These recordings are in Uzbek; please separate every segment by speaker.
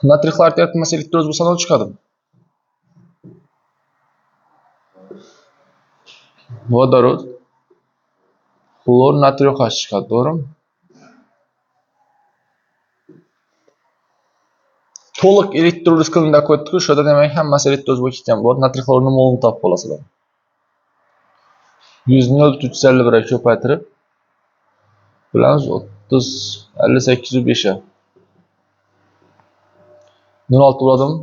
Speaker 1: Natriy xlorid eritmasi elektroliz bo'lsa nima chiqadi? Vodorod, xlor, natriy OH chiqadi, to'g'rimi? To'liq elektroliz qilinadi qo'ydik-ku, shunda demak hammasi elektroliz bo'lib ketgan bo'ladi. Natriy xloridni molini topib olasizlar. 100.351 ga ko'paytirib bilamiz 30.58.5 ga. 0.6 bo'ladimi?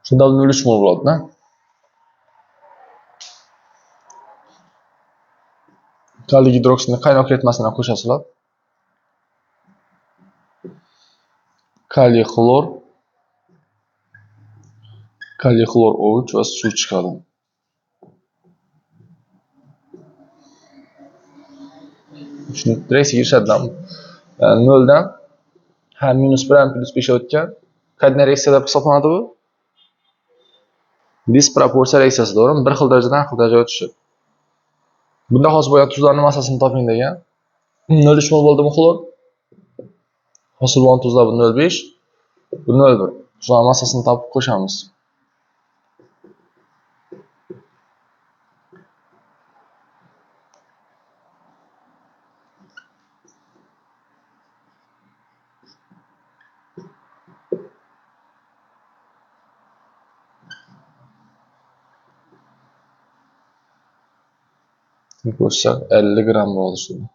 Speaker 1: Shunda 0.3 mol bo'ladi-da. Kaliy gidroksidni qaynoq eritmasini qo'shasizlar. Kaliy xlor, kaliy xlor O3 va suv chiqadi. Shuni reaksiya kirishadi. 0 dan ham -1 ham +5 o'tgan. Qanday reaksiya deb hisoblanadi bu? Disproporsiya reaksiyasi, to'g'rimi? Bir xil darajadan har xil darajaga o'tishi. Bunda hosil bo'lgan tuzlarning massasini toping degan. 0.3 mol bo'ldimi xlor? Hosil bo'lgan tuzlar bu 0.5, bu 0.1. Tuzlarning massasini topib qo'shamiz. Qo'shsak 50 gram bo'ladi shunda.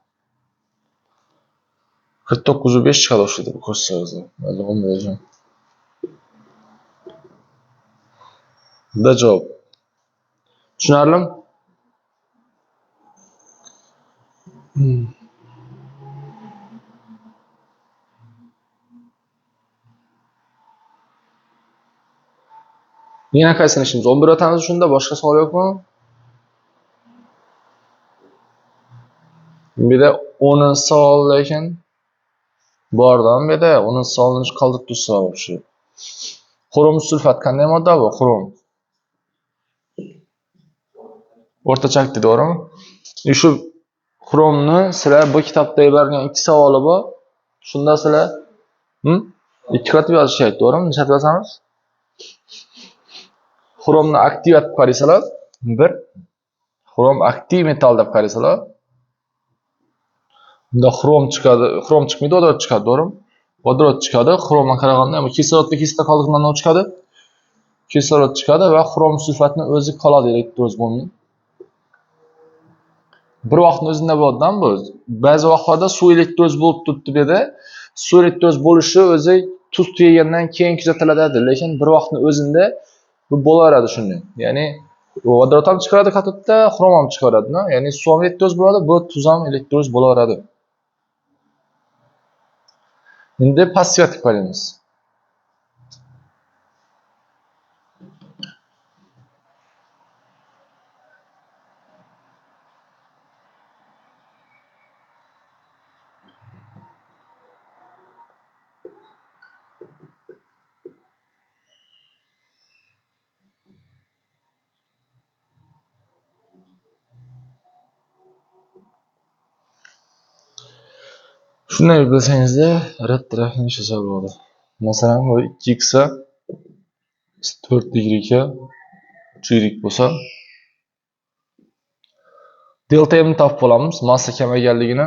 Speaker 1: 49.5 chiqadi o'shada qo'shsangiz. 50 bo'ladi. Da javob. Tushunarlimi? Yana qaysini ishimiz? 11 o'tamiz shunda, boshqa savol yo'qmi? Bu yerda 10-savol lekin bordan bu yerda 10-savolni qoldirib tursa shu. Xrom sulfat qanday modda bu? Xrom. O'rtacha aktiv, to'g'rimi? Shu xromni sizlar bu kitobda berilgan 2 savoli bor. Shunda sizlar ikki qatib yozish kerak, to'g'rimi? Nima yozamiz? Xromni aktiv deb qaraysalar, 1 xrom aktiv metal deb qaraysalar, bunda xrom chiqadi, xrom chiqmaydi, vodorod chiqadi, to'g'rimi? Vodorod chiqadi, xromdan qaraganda bu kislorodga kislota qoldig'idan nima chiqadi? Kislorod chiqadi va xrom sulfatni o'zi qoladi, elektroliz bo'lmaydi. Bir vaqtning o'zida bo'ladi bu. Ba'zi vaqtlarda suv elektroliz bo'lib turibdi bu yerda. Suv elektroliz bo'lishi o'zi tuz tugagandan keyin kuzatiladi, lekin bir vaqtning o'zida bu bo'laveradi shunday. Ya'ni vodorod ham chiqaradi katodda, xrom ham chiqaradi, ya'ni suv ham elektroliz bo'ladi, bu tuz ham elektroliz bo'laveradi. Endi passiv deb qaraymiz. Shunday bilsangizda rad tarafini ishlasa bo'ladi. Masalan, bu 2x 4y 3y bo'lsa, delta m ni topib olamiz, massa kamayganligini.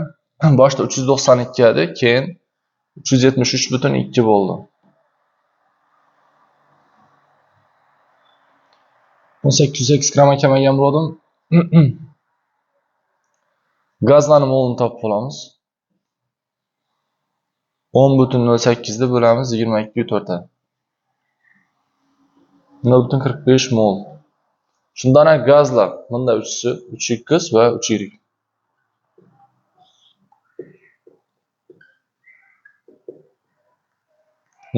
Speaker 1: Boshda 392 edi, keyin 373.2 bo'ldi. 1808 gramga kamaygan bo'ladi. Gazlarning molini topib olamiz. 10.08 ni bo'lamiz 22.4 ga. 0.45 mol. Shundan gazlar bunda uchisi 3x va 3y.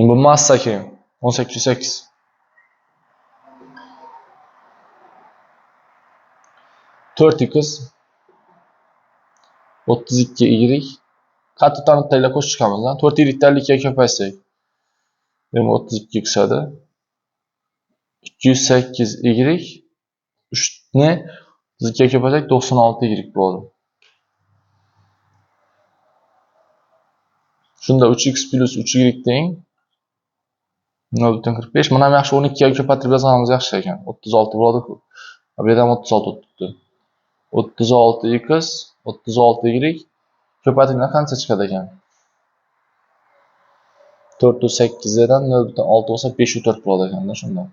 Speaker 1: Bu massa keyin 18.8. 4x 32y. Qattiq tanib qo'shib chiqamiz. 4y 52 ga ko'paysak, demak 32 edi. 208y 3 ni 32 ga ko'paysak 96y bo'ladi. Shunda 3x plus 3y teng 0,45. Mana ham yaxshi 12 ga ko'paytirib yozganimiz yaxshi ekan. 36 bo'ladi-ku. Bu yerda ham 36 o'tibdi. 36x 36y ko'paytirganda qancha chiqadi ekan? 408 dan 0,6 bo'lsa 504 bo'ladi ekanda shunda.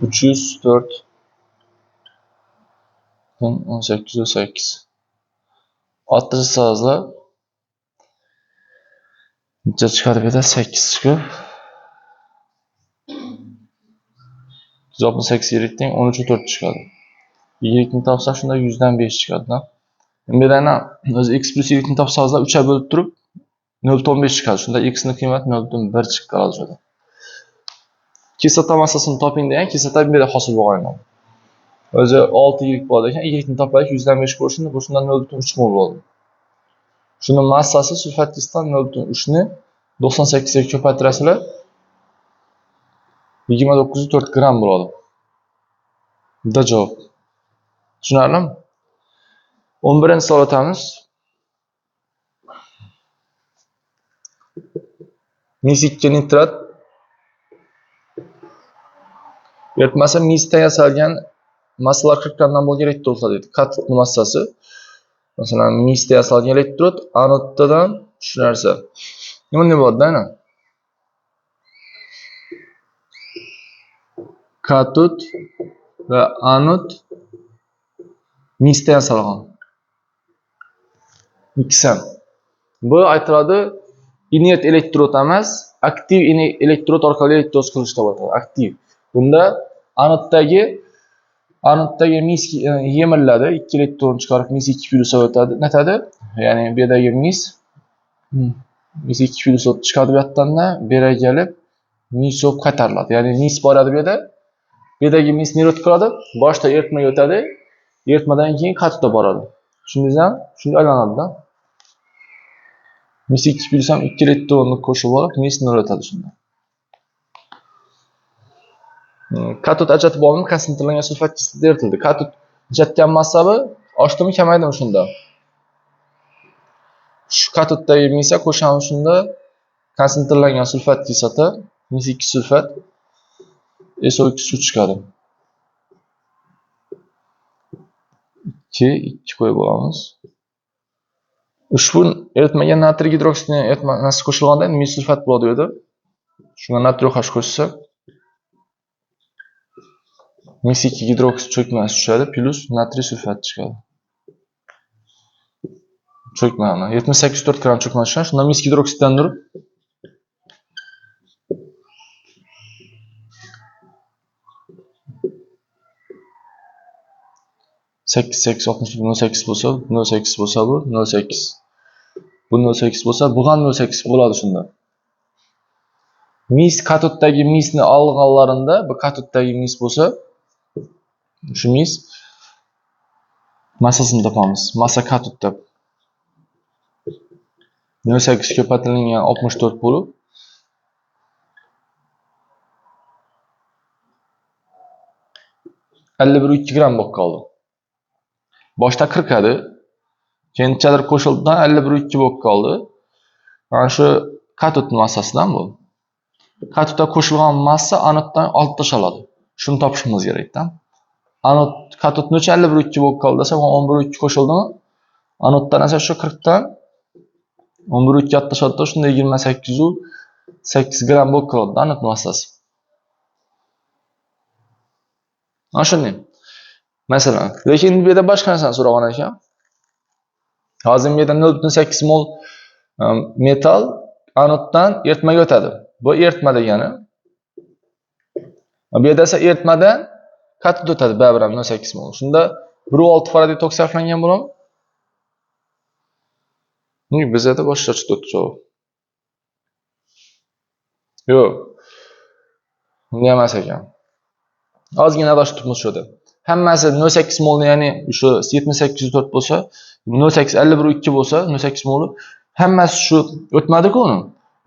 Speaker 1: 304,18,8. Arttırırsanızlar necha chiqadi bu yerda? 8 chiqib 168 y teng 13,4 chiqadi. Y ni topsak shunda 100 dan 5 chiqadi. Bu yerdan o'zi x plus y ni topsangizlar 3 ga bo'lib turib 0,5 chiqadi. Shunda x ni qiymati 0,1 chiqib qoladi o'shada. Kislota massasini toping degan kislota bu yerda hosil bo'lgan. O'zi 6 y bo'ladi ekan, y ni topaylik 100 dan 5 bo'lishini, bu shundan 0,3 mol bo'ladi. Shuni massasi sulfat kislotani 0,3 ni 98 ga ko'paytirasizlar, 29,4 gram bo'ladi. Da javob. Tushunarlimi? 11-savol o'tamiz. Mis 2 nitrat eritmasi misdan yasalgan massalar 40 gramdan bo'lgan elektrod deydi. Katod massasi. Masalan, misda yasalgan elektrod anoddan shu narsa. Nima nima bo'ladi aynan? Katod va anod misdan yasalgan. Ikkisi ham. Bu aytiladi inert elektrod emas, aktiv elektrod orqali elektroz qilish deb ataladi. Aktiv. Bunda anoddagi mis yemiriladi, 2 elektron chiqarib mis 2 plyusga o'tadi, netadi. Ya'ni bu yerdagi mis 2 plyus chiqadi bu yoqdan-da, bu yerga kelib mis yo'q qaytariladi. Ya'ni mis boradi bu yerda. Bu yerdagi mis nirot qiladi, boshda eritmaga o'tadi, eritmadan keyin katodga boradi. Tushundingizmi? Shunday aylanadi-da. Mis 2 plyus ham 2 elektronni qo'shib olib, mis nol o'tadi shunda. Katod ajratib olinib, konsentrlangan sulfat kislota eritildi. Katod ajratgan massasi oshdimi, kamaydimi shunda? Shu katoddagi misga qo'shamiz shunda konsentrlangan sulfat kislota, mis 2 sulfat SO2 suv chiqadi. 2 2 qo'yib olamiz. Ushbu eritmaga natriy gidroksidni eritmasi qo'shilganda mis sulfat bo'ladi u yerda. Shunga natriy OH qo'shsak mis 2 gidroksid cho'kmasi tushadi, plus natriy sulfat chiqadi. Cho'kmani 78,4 gram cho'kma tushgan. Shunda mis gidroksiddan turib 8,8 bo'lsa, 0,8 bo'lsa bu 0,8. Bu 0,8 bo'lsa, bu ham 0,8 bo'ladi shunda. Mis katoddagi misni olganlarında, bu katoddagi mis bo'lsa, shu mis massasini topamiz. Massa katod deb. 0,8 ko'paytirilgan 64 bo'lib 51,2 gram bo'lib qoldi. Boshda 40 edi. Keyin nechadir qo'shildidan 51,2 bo'lib qoldi. Mana shu katod massasidan bu. Katodga qo'shilgan massa anoddan olib tashaladi. Shuni topishimiz kerak-da. Anod katod necha 51,2 bo'lib qoldi desa, 11,2 qo'shildimi? Anoddan esa shu 40 dan 11,2 olib tashaladi, shunda 28,8 gram bo'lib qoladi anod massasi. Mana shunday. Masalan, lekin bu yerda boshqa narsani so'ragan ekan. Hozir bu yerda 0,8 mol metal anoddan eritmaga o'tadi. Bu eritma degani. Bu yerda esa eritmadan katod o'tadi baribir ham 0,8 mol. Shunda 1,6 Faraday tok sarflangan bo'ladimi? Bizda boshqa chiqdi javob. Yo'q. Bunday emas ekan. Ozgina adashib turibmiz shu yerda. Hammasi 0,8 molni, ya'ni o'sha 78,4 bo'lsa, 0,8 51,2 bo'lsa, 0,8 moli hammasi shu o'tmadi-ku uni.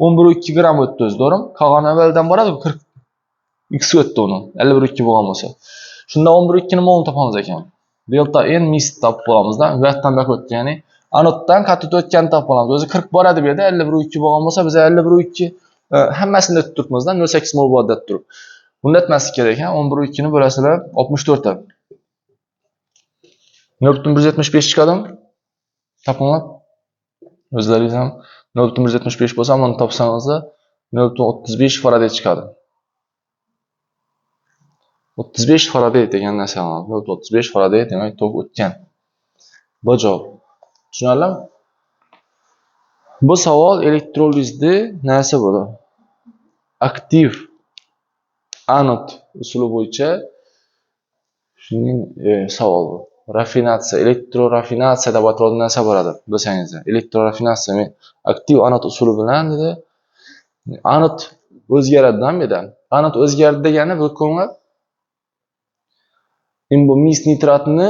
Speaker 1: 11,2 gram o'tdi o'zi, to'g'rimi? Qolgani avvaldan boradi-ku 40 x o'tdi uni. 51,2 bo'lgan bo'lsa. Shunda 11,2 ni molni topamiz ekan. Delta N mis topib olamizda. Bu yoqdan bu yoqqa o'tgan, ya'ni anoddan katodga o'tganini topib olamiz. O'zi 40 boradi bu yerda, 51.2 bo'lgan bo'lsa, biz 51.2 hammasini o'tib turibmizda, 0.8 mol bo'ladi deb turib. Bunda etmaslik kerak ekan. 11.2 ni bo'lasizlar 64 ta. 0.175 chiqadimi? Topinglar. O'zlaringiz ham 0.175 bo'lsa, buni topsangizlar 0.35 Faraday chiqadi. 35 Faraday degan narsa 0.35 Faraday demak tok o'tgan. Bu javob. Tushunarlimi? Bu savol elektrolizni narsa bo'ladi. Aktiv anod usuli bo'yicha shuning savol bu. Rafinatsiya, elektrorafinatsiya deb ataladigan narsa bo'ladi, bilsangizlar. Elektrorafinatsiya aktiv anod usuli bilan dedi. Anod o'zgaradi bu yerda. Anod o'zgardi degani bu ko'ngil endi bu mis nitratni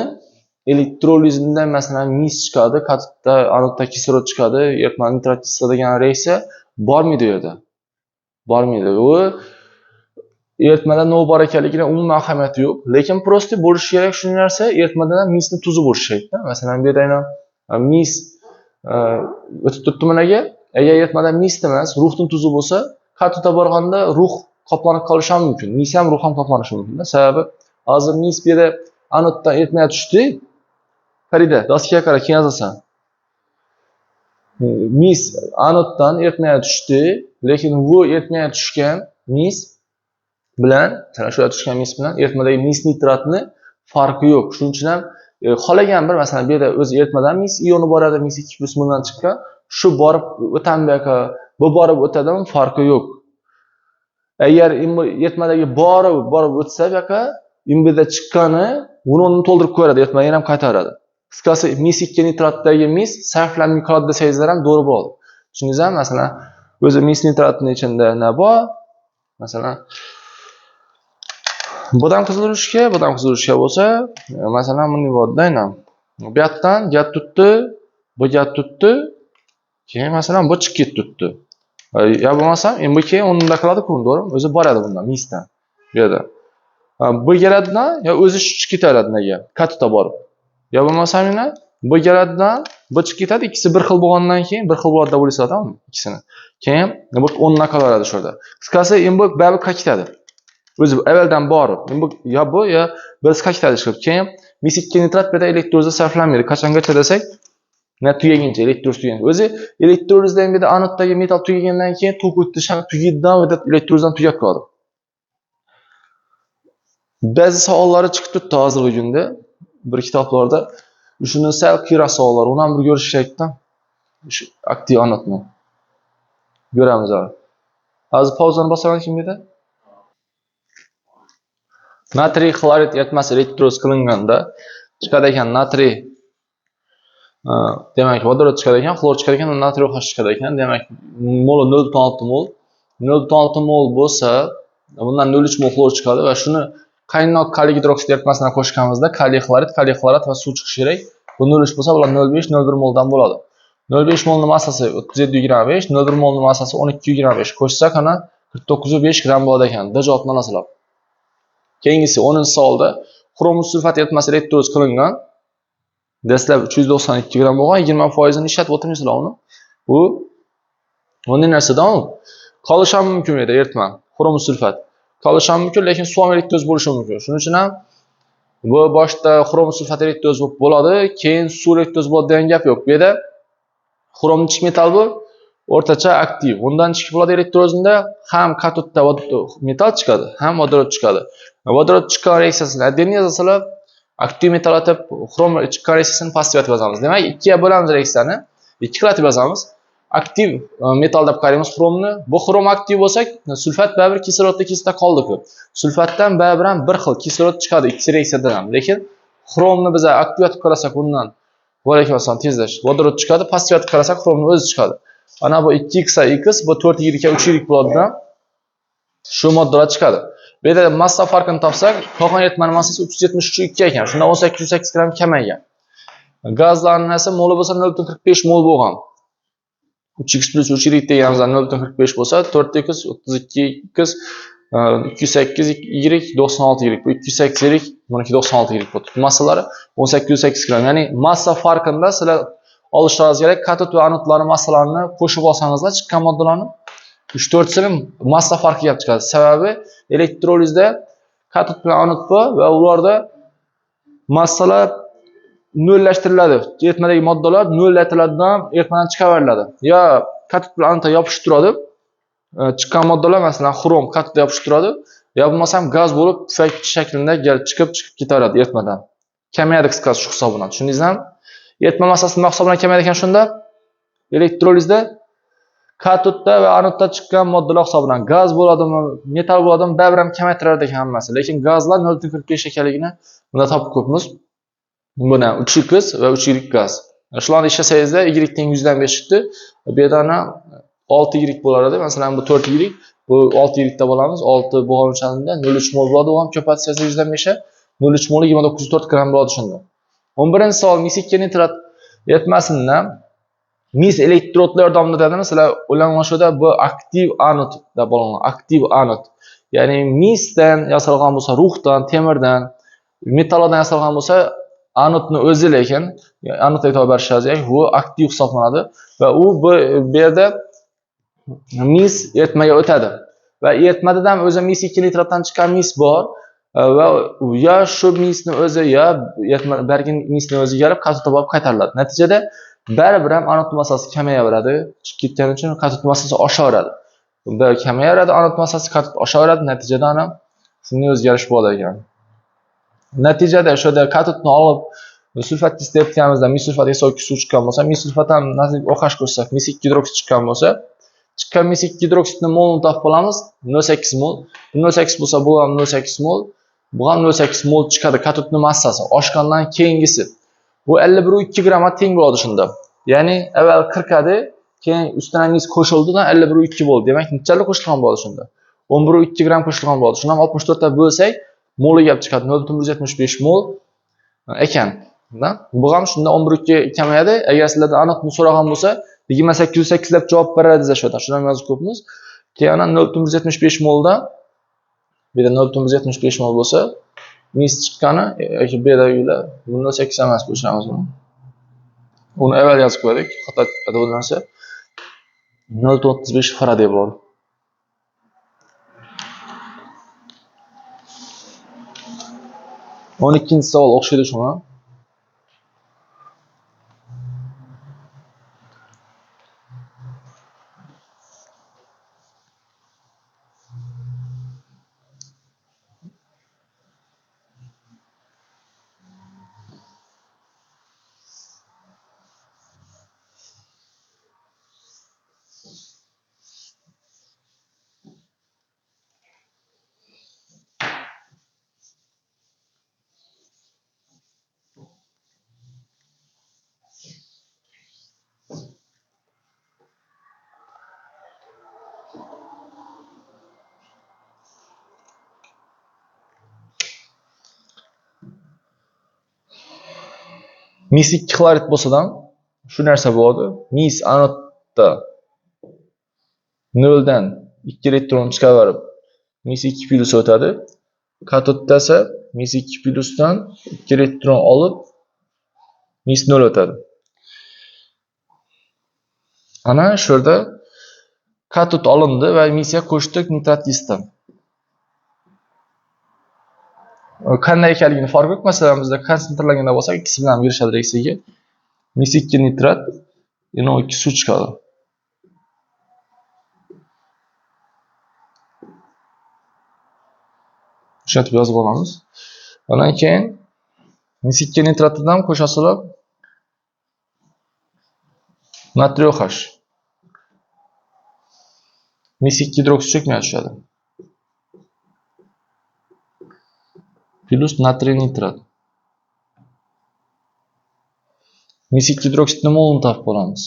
Speaker 1: elektrolizdan masalan mis chiqadi, katodda anodda kislorod chiqadi, eritma nitrat kislorod degan reaksiya bormaydi u yerda. Bormaydi. U eritmada nima bor ekanligini umuman ahamiyati yo'q. Lekin prosta bo'lishi kerak shu narsa, eritmada misni tuzi bo'lishi kerakda. Masalan, bu yerda aynan mis o'tib turibdi bunaga. Agar eritmada mis emas, ruhning tuzi bo'lsa, katodga borganda ruh qoplanib qolishi ham mumkin. Mis ham, ruh ham qoplanishi mumkin. Sababi hozir mis bu yerda anoddan eritmaga tushdi. Farida, doskaga qara, keyin yozasan. Mis anoddan eritmaga tushdi, lekin bu eritmaga tushgan mis bilan, masalan, shu yerga tushgan mis bilan eritmadagi mis nitratni farqi yo'q. Shuning uchun ham xohlagan bir, masalan, bu yerda o'zi eritmadan mis ioni boradi, mis 2 plus bundan chiqqan, shu borib o'tami bu yoqqa, bu borib o'tadimi, farqi yo'q. Agar eritmadagi borib o'tsa bu yoqqa, imbida chiqqani uni o'rnini to'ldirib qo'yadi, eritmani yana ham qaytaradi. Qisqasi, mis 2 nitratdagi mis sarflanmay qoladi desangizlar ham to'g'ri bo'ladi. Tushundingizmi? Masalan, o'zi mis nitratning ichida nima bor? Masalan, bodam qizil urushga, bodam qizil urushga bo'lsa, masalan, bunday bo'ladi aynan. Bu yoqdan gap tutdi, bu gap tutdi, keyin masalan bu chiqib ketdi tutdi. Ya bo'lmasam, endi bu keyin o'rnida qiladi-ku, to'g'rimi? O'zi boradi bundan, misdan. Bu yerda. Bu keladidan, ya o'zi shu chiqib ketaveradi nega? Katodga borib. Ya bo'lmasam yana bu keladidan, bu chiqib ketadi, ikkisi bir xil bo'lgandan keyin bir xil bo'ladi deb o'ylaysiz, ikkisini. Keyin bu o'rnida qolaveradi shu yerda. Qisqasi, endi bu baribir qaytadi. O'zi avvaldan borib, endi bu ya bu ya birisi qaytadi chiqib. Keyin mis 2 nitrat bu yerda elektrolizda sarflanmaydi. Qachongacha desak, na tugaguncha, elektroliz tugaguncha. O'zi elektrolizda endi bu yerda anoddagi metal tugagandan keyin tok o'tish ham tugaydidan va elektrolizdan tugab qoladi. Ba'zi savollari chiqib turibdi hozirgi kunda bir kitoblarda. Shuni sal qiyroq savollar, uni ham bir ko'rish kerakda. Shu aktiv anodni ko'ramiz hozir. Hozir pauzani bosaman kim edi? Natriy xlorid eritmasi elektroliz qilinganda chiqadi ekan natriy, demak vodorod chiqadi ekan, xlor chiqadi ekan, natriy OH chiqadi ekan. Demak, moli 0.6 mol. 0.6 mol bo'lsa, bundan 0.3 mol xlor chiqadi va shuni qaynoq kaliy gidroksid eritmasini qo'shganimizda kaliy xlorid, kaliy xlorat va suv chiqishi kerak. Bu 0.3 bo'lsa, bular 0.5, 0.1 moldan bo'ladi. 0.5 molning massasi 37.25, 0.1 molning massasi 12.25. Qo'shsak ana 49.5 gramm bo'ladi ekan. D javobni olasizlar. Keyingisi 10-savolda xrom sulfat eritmasi elektroliz qilingan. Dastlab 392 gramm bo'lgan, 20% ishlatib o'tirmaysizlar uni. Bu bunday narsadan qolishi ham mumkin edi eritma, xrom sulfat. Qolishi ham mumkin, lekin suv ham elektroliz bo'lishi mumkin. Shuning uchun ham bu boshda xrom sulfat elektroliz bo'lib bo'ladi, keyin suv elektroliz bo'ladi degan gap yo'q. Bu yerda xrom nechik metal bu? O'rtacha aktiv. Bundan chiqib bo'ladi elektrolizda ham katodda metal chiqadi, ham vodorod chiqadi. Vodorod chiqqan reaksiyasini отдельно yozasizlar, aktiv metal atib, xrom chiqqan reaksiyasini passiv atib yozamiz. Demak, ikkiga bo'lamiz reaksiyani, ikki xil atib yozamiz. Aktiv metal deb qaraymiz xromni. Bu xrom aktiv bo'lsa, sulfat baribir kislorodda kislota qoldi-ku. Sulfatdan baribir ham bir xil kislorod chiqadi ikki reaksiyadan ham. Lekin xromni biz aktiv atib qarasak, bundan va alaykum tezlash, vodorod chiqadi, passiv atib qarasak, xromni o'zi chiqadi. Ana bu 2x x, bu 4 y 3 y bo'ladi. Shu moddalar chiqadi. Bu yerda massa farqini topsak, qolgan eritmaning massasi 373.2 ekan. Shunda 18.8 gramm kamaygan. Gazlarning esa moli bo'lsa 0.45 mol bo'lgan. 3x plus 3y deganimizda 0.45 bo'lsa, 4x 32x 208 Y, 96 Y. Bu 208 Y, buniki 96 Y bo'ldi. Massalari 18,8 gram. Ya'ni massa farqida sizlar olishlaringiz kerak. Katod va anodlarning massalarini qo'shib olsangizlar, chiqqan moddalarni 3-4 massa farqi kelib chiqadi. Sababi elektrolizda katod bilan anod bor va ularda massalar nollashtiriladi. Eritmadagi moddalar nollashtiriladidan eritmadan chiqaveriladi. Yo katod bilan anodga yopishib turadi. Chiqqan moddalar masalan xrom katodga yopishib turadi. Yo bo'lmasam gaz bo'lib pufak shaklida kelib chiqib ketaveradi eritmadan. Kamayadi qisqasi shu hisobidan. Tushundingizmi? Eritma massasi nima hisobidan kamayadi ekan shunda? Elektrolizda katodda va anodda chiqqan moddalar hisobidan gaz bo'ladimi, metal bo'ladimi, baribir ham kamaytiradi ekan hammasi. Lekin gazlar 0.45 ekanligini bunda topib ko'pmiz. Buni 3x va 3y gaz. Shularni ishlasangizda y teng 100dan 5 chiqdi. Bu yerdan 6y bo'lardi. Masalan, bu 4y, bu 6y deb olamiz. 6 bo'lgan o'shanda 0.3 mol bo'ladi. U ham ko'paytirsangiz 100dan 5 0.3 mol 29.4 gram bo'ladi shunda. 11-savol mis 2 nitrat eritmasidan mis elektrodlar yordamida dedi. Masalan, ulanishda bu aktiv anod deb olinadi. Aktiv anod. Ya'ni misdan yasalgan bo'lsa, ruhdan, temirdan, metallardan yasalgan bo'lsa, anodni o'zi lekin anod e'tibor berishingiz kerak, bu aktiv hisoblanadi va u bu yerda mis eritmaga o'tadi. Va eritmada ham o'zi mis 2 nitratdan chiqqan mis bor va yo shu misni o'zi yo eritma bergan misni o'zi kelib katodga borib qaytariladi. Natijada baribir ham anod massasi kamayaveradi. Chiqib ketgani uchun katod massasi oshaveradi. Bunda kamayaveradi anod massasi, katod oshaveradi. Natijada ana shunday o'zgarish bo'ladi ekan. Natijada o'shada katodni olib sulfat test etganimizda mis sulfat SO2 suv chiqqan bo'lsa, mis sulfat ham OH qo'shsak, mis 2 gidroksid chiqqan bo'lsa, chiqqan mis 2 gidroksidni molini topib olamiz, 0.8 mol. 0.8 bo'lsa, bu ham 0.8 mol, bu ham 0.8 mol chiqadi katodning massasi oshgandan keyingisi. Bu 51.2 gramga teng bo'ladi shunda. Ya'ni avval 40 edi, keyin ustidan mis qo'shildi-da 51.2 bo'ldi. Demak, nechalik qo'shilgan bo'ladi shunda? 11.2 gram qo'shilgan bo'ladi. Shundan 64 ta bo'lsak, moli kelib chiqadi 0.175 mol ekan. Bu ham shunda 11.2 kamayadi. Agar sizlardan aniqni so'ragan bo'lsa, 28.8 deb javob beradi shu yerda. Shundan yozib qo'yibmiz. Keyin ana 0.175 molda bu yerda 0.175 mol bo'lsa, mis chiqqani yoki bu yerda 0.8 emas, o'chiramiz buni. Uni avval yozib qo'ydik, xato chiqadi bu narsa. 0.35 Faraday bo'ladi. O'n ikkinchi savol o'xshaydi shunga. Mis 2 xlorid bo'lsadan shu narsa bo'ladi. Mis anodda 0 dan 2 elektron chiqarib mis 2 plyus o'tadi. Katodda esa mis 2 plyusdan 2 elektron olib mis 0 o'tadi. Ana shu yerda katod olindi va misga qo'shdik nitrat kislotan. Qanday ekanligini farqi yo'q. Masalan, bizda konsentrlanganda bo'lsa, ikkisi bilan berishadi reaksiyaga. Mis 2 nitrat NO2 suv chiqadi. Tushunib yozib olamiz. Undan keyin mis 2 nitratidan qo'shasizlar natriy OH. Mis 2 gidroksid cho'kmay tushadi. Plyus natriy nitrat. Mis 2 gidroksidni molini topib olamiz.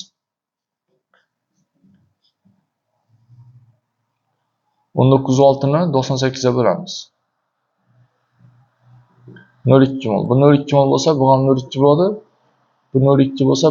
Speaker 1: 19.6 ni 98 ga bo'lamiz. 0.2 mol. Bu 0.2 mol bo'lsa, bu ham 0.2 bo'ladi. Bu 0.2 bo'lsa,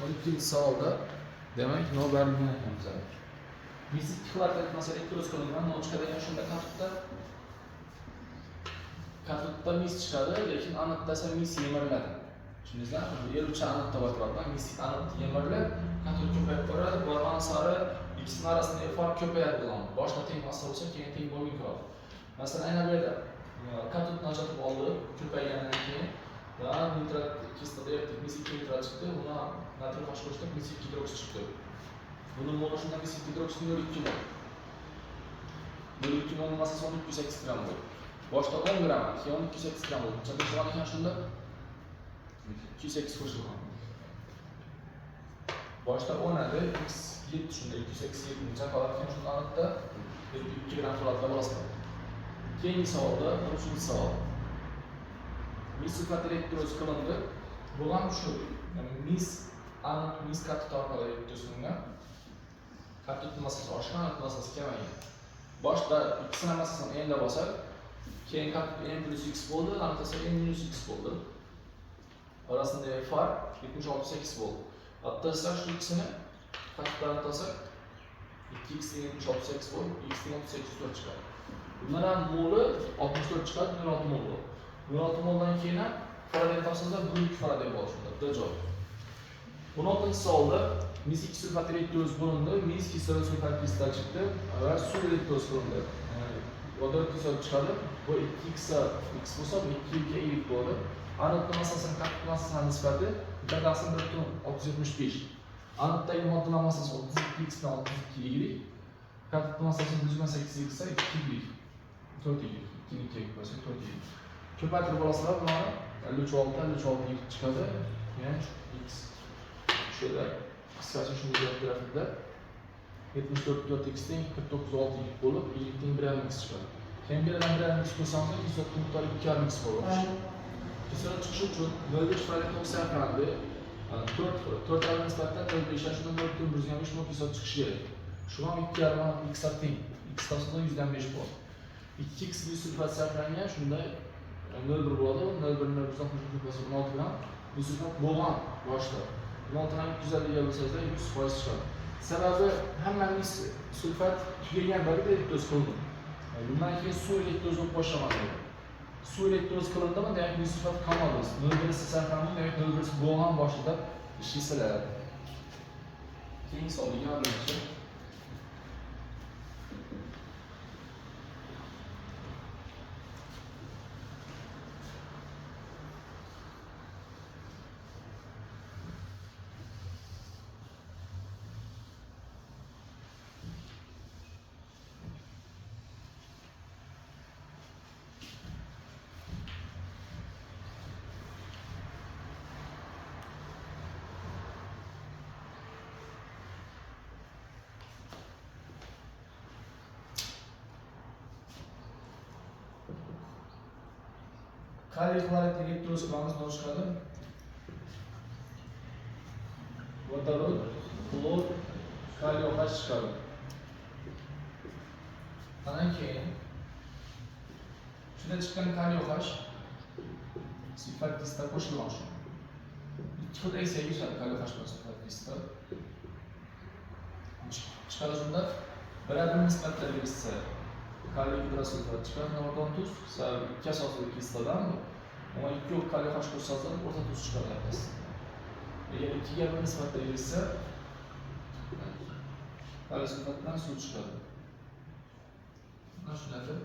Speaker 1: 12-savolda demak nol berilgan ekan bizga. Mis 2 xlorid eritmasi elektroliz qilingan, nol chiqadigan shunda katodda. Katodda mis chiqadi, lekin anodda esa mis yemiriladi. Tushundingizmi? Eruvchi anodda bor, mis anod yemirilib, katod ko'payib boradi, borgan sari ikkisinin orasidagi farq ko'payadi bularni. Boshida teng massa bo'lsa, keyin teng bo'lmay qoladi. Masalan, aynan bu yerda katodni ajratib oldi, ko'paygandan keyin va nitrat kislota eritdik, mis 2 nitrat chiqdi, uni natriy H qo'shdik, mis 2 gidroksid chiqdi. Bunun molu shunda mis 2 gidroksid 0,2 mol. 0,2 molning massasi 12,8 gram bo'ldi. Boshda 10 gram, keyin 12,8 gram bo'ldi. Necha qo'shilgan ekan shunda? 208 qo'shilgan. Boshda 10 edi, x 7 shunda 208 7 necha qolar ekan shunda anodda? 2 gram qoladi bo'lasizlar. Keyingi savolda 13-savol. Mis sulfat elektroliz qilindi. Bu ham shu, ya'ni mis anod mis katod orqali elektroliz qilingan. Katod massasi oshgan, anod massasi kamagan. Boshda ikkisini massasini n deb olsak, keyin katod n plus x bo'ldi, anod esa n minus x bo'ldi. Orasidagi farq 76,8 bo'ldi. Hatto shu ikkisini katodlarni olsak, 2x teng 76,8 bo'lib, x teng 38,4 chiqadi. Bundan ham moli 64 chiqadi, 0,6 mol bo'ladi. 0,6 moldan keyin ham Faraday topsangiz 1,2 Faraday bo'ladi shunda. D javob. 16-savolda mis 2 sulfat elektroliz bo'lindi, mis kislorod sulfat kristal chiqdi va suv elektroliz qilindi. Vodorod kislorod chiqadi. Bu 2x x bo'lsa, bu 2 y bo'ladi. Anodning massasini katod massasiga nisbati 1.1,675. Anoddagi moddalar massasi 32x bilan 32 y. Katod massasi 128x 2 y. 4 y. 2 ni 2 qo'ysak 4 y. Ko'paytirib olasizlar bularni 56 56 y chiqadi. Ya'ni x tushadi. Qisqacha shunday javob grafikda 74 4 x teng 49 6 y bo'lib, y teng 1,5 x chiqadi. Keyin 1,5 1,5 x qo'ysangiz kislorod miqdori 2,5 x bo'ladi. Kislorod chiqishi uchun 0,5 Faraday to'q sarflandi. 4 4,5 nisbatdan 0,5 shundan 0,125 mol kislorod chiqishi kerak. Shu ham 2,5 x teng. X topsa 105 bo'ladi. 2x sulfat sarflangan, shunda 0,1 bo'ladi. 0,1 0,1 16 gram sulfat bo'lgan boshda. 16 gram 250 ga bo'lsangizlar 100% chiqadi. Sababi hamma mis sulfat tugagan vaqtda elektroliz qilindi. Bundan keyin suv elektroliz bo'lib boshlamadi. Suv elektroliz qilindimi, demak mis sulfat qolmadi. 0,1 sarflandi, demak 0,1 bo'lgan boshida ishlaysizlar. Keyingi savol 21-chi. Kaliy xlorid elektroliz qilamiz, nima chiqadi? Vodorod, xlor, kaliy OH chiqadi. Andan keyin shunda chiqqan kaliy OH sulfat kislota qo'shilgan shu. Ikki xil reaksiyaga kirishadi kaliy OH bilan sulfat kislota. Chiqadi shunda bir-bir nisbatda birisi kaliy gidrosulfat chiqadi, norton tuz, sababi ikki asosli kislotadan bu. Ama ikki yo'q kaliy OH qo'shsangiz o'rta tuz chiqadi. Agar ikkiga bir nisbatda berilsa, kaliy sulfatdan suv chiqadi. Mana shunday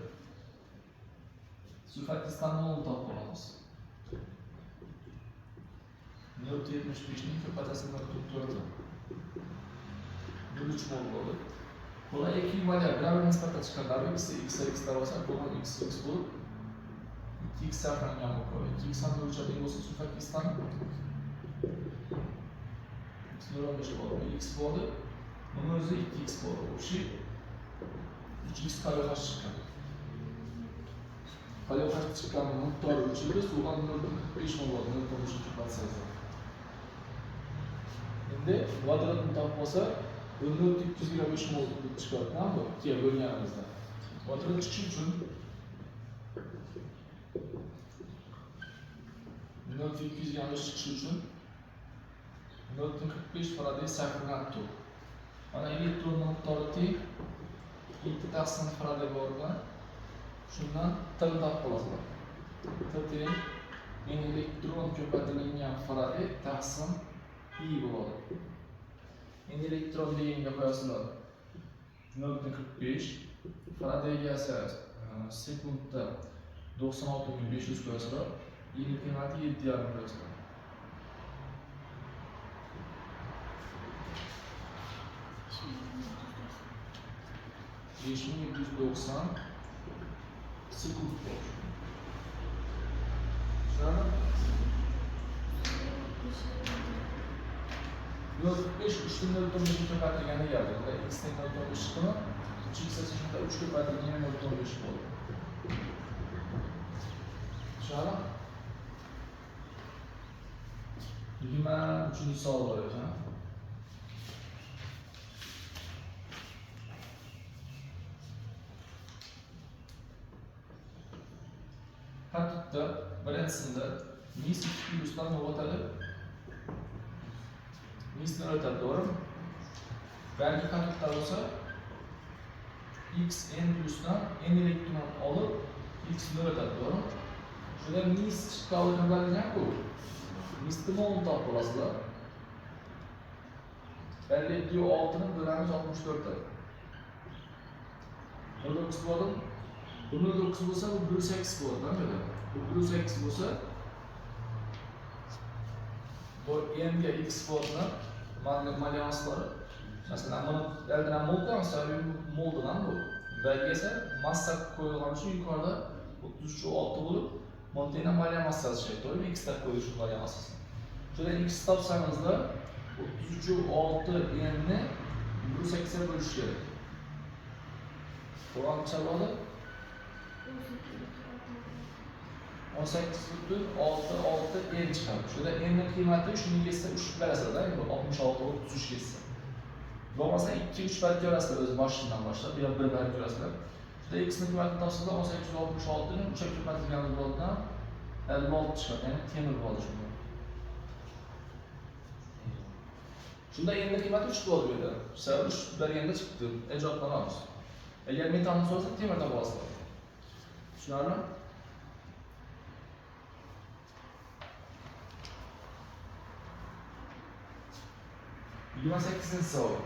Speaker 1: sulfat kislotani mol topib olamiz. 0,75 ning ko'patasi 0,4. 0,3 mol bo'ladi. Bular ekvivalent bir nisbatda chiqadi. Ikkisi x x bo'lsa, bu ham x x bo'lib 2x sarflangan bo'ladi. 2x ham 0,3 teng bo'lsa sulfat kislotani x 0,15 bo'ladi. X bo'ladi. Buni o'zi 2x bo'ladi. O'sha 3x kaliy OH chiqqan. Kaliy OH chiqqan miqdori 3 suv ham 0,45 mol bo'ladi. 0,5 ko'paytsangiz. Endi vodorodni topib olsa, 0,225 mol chiqadi, bu 2ga bo'lganimizda. Vodorod chiqishi uchun 0,225 chiqishi uchun 0,45 Faraday sarflangan tok. Mana elektron miqdori teng 2 taqsim Faraday borgan. Shundan T ni topib olasizlar. T teng n elektron ko'paytirilgan Faraday taqsim I bo'ladi. N elektron deganga qo'yasizlar 0,45, Faradayga esa sekundda 96.500 qo'yasizlar, I ning qiymati 7,5 qo'yasizlar. 5790 sekund bor. Tushunarlimi? 0,45 3,05 ko'paytirganda keldi. Bunda x teng 0,5 chiqdimi? 3x esa shunda 3 ko'paytirilgan 0,5 bo'ldi. Tushunarlimi? 23-savol bor ekan. Katotda birinchisida mis 2 plyusdan nima o'tadi? Mis nol o'tadi, to'g'rimi? Balki katodda bo'lsa x n plyusdan n elektron olib x nol o'tadi, to'g'rimi? Shunda mis chiqqan ko'paytirilgan-ku. Misni molni topib olasizlar. 56 ni bo'lamiz 64 ga. 0,9 bo'ldi. Bu 0,9 bo'lsa, bu 1,8 bo'ladi, değil mi? Bu 1,8 bo'lsa, bu n ga x bo'ladi, malyanslari. Masalan, buni eldan mol qo'yamiz, sababi bu moldan bu. Belgi esa massa qo'yilgani uchun yuqorida 33,6 bo'lib, Montena malya massasi kerak, to'g'rimi? X deb qo'yish uchun malya massasini. Shunda x topsangizda 33,6 n ni 1,8 ga bo'lish kerak. Qancha bo'ladi? 18,66 n chiqadi. Shunda n ning qiymati shuni ketsa 3 berasizlar, bu 66 33 ketsa. Bo'lmasa 2 3 bor ko'rasizlar o'z boshidan boshlab, yo 1 bor ko'rasizlar. Shunda x ning qiymatini topsangizlar 1866 ni 3 ga ko'paytirgan bo'ladidan 56 chiqadi, ya'ni temir bo'ladi shunda. Shunda n ning qiymati 3 bo'ladi bu yerda. Sababi 3 berganda chiqdi. Ijodlanamiz. Agar metalni so'rasa temir topa olasizlar. Tushunarlimi? 28-savol.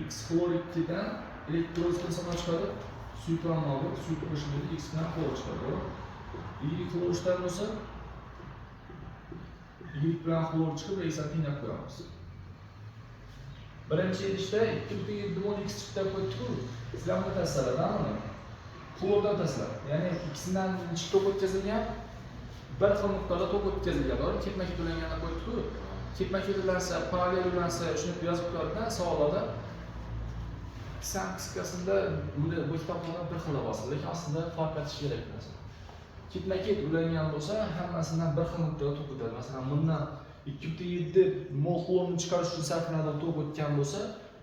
Speaker 1: X xlor 2dan elektroliz qilsa chiqadi, suyuqlanma olib, suyuq qo'shiladi, X bilan xlor chiqadi, to'g'rimi? Y xlor 3dan bo'lsa, Y bilan xlor chiqib, X-ni tenglab qo'yamiz. Birinchi idishda 2,7 mol X chiqdi deb qo'ydik-ku. Sizlar buni o'tasizlar, buni. Xlordan o'tasizlar. Ya'ni ikkisidan necha tok o'tkazilgan? Bir xil miqdorda tok o'tkazilgan, to'g'rimi? Ketma-ket ulanganda qo'ydik-ku. Ketma-ket ulansa, parallel ulansa, shuni yozib qo'yadi-da savollarda. San qisqasida buni bu kitoblarda bir xil bosadi, lekin aslida farq etish kerak narsa. Ketma-ket ulangan bo'lsa, hammasidan bir xil miqdorda tok o'tadi. Masalan, bundan 2,7 mol xlorni chiqarish uchun sarflanadigan tok o'tgan bo'lsa,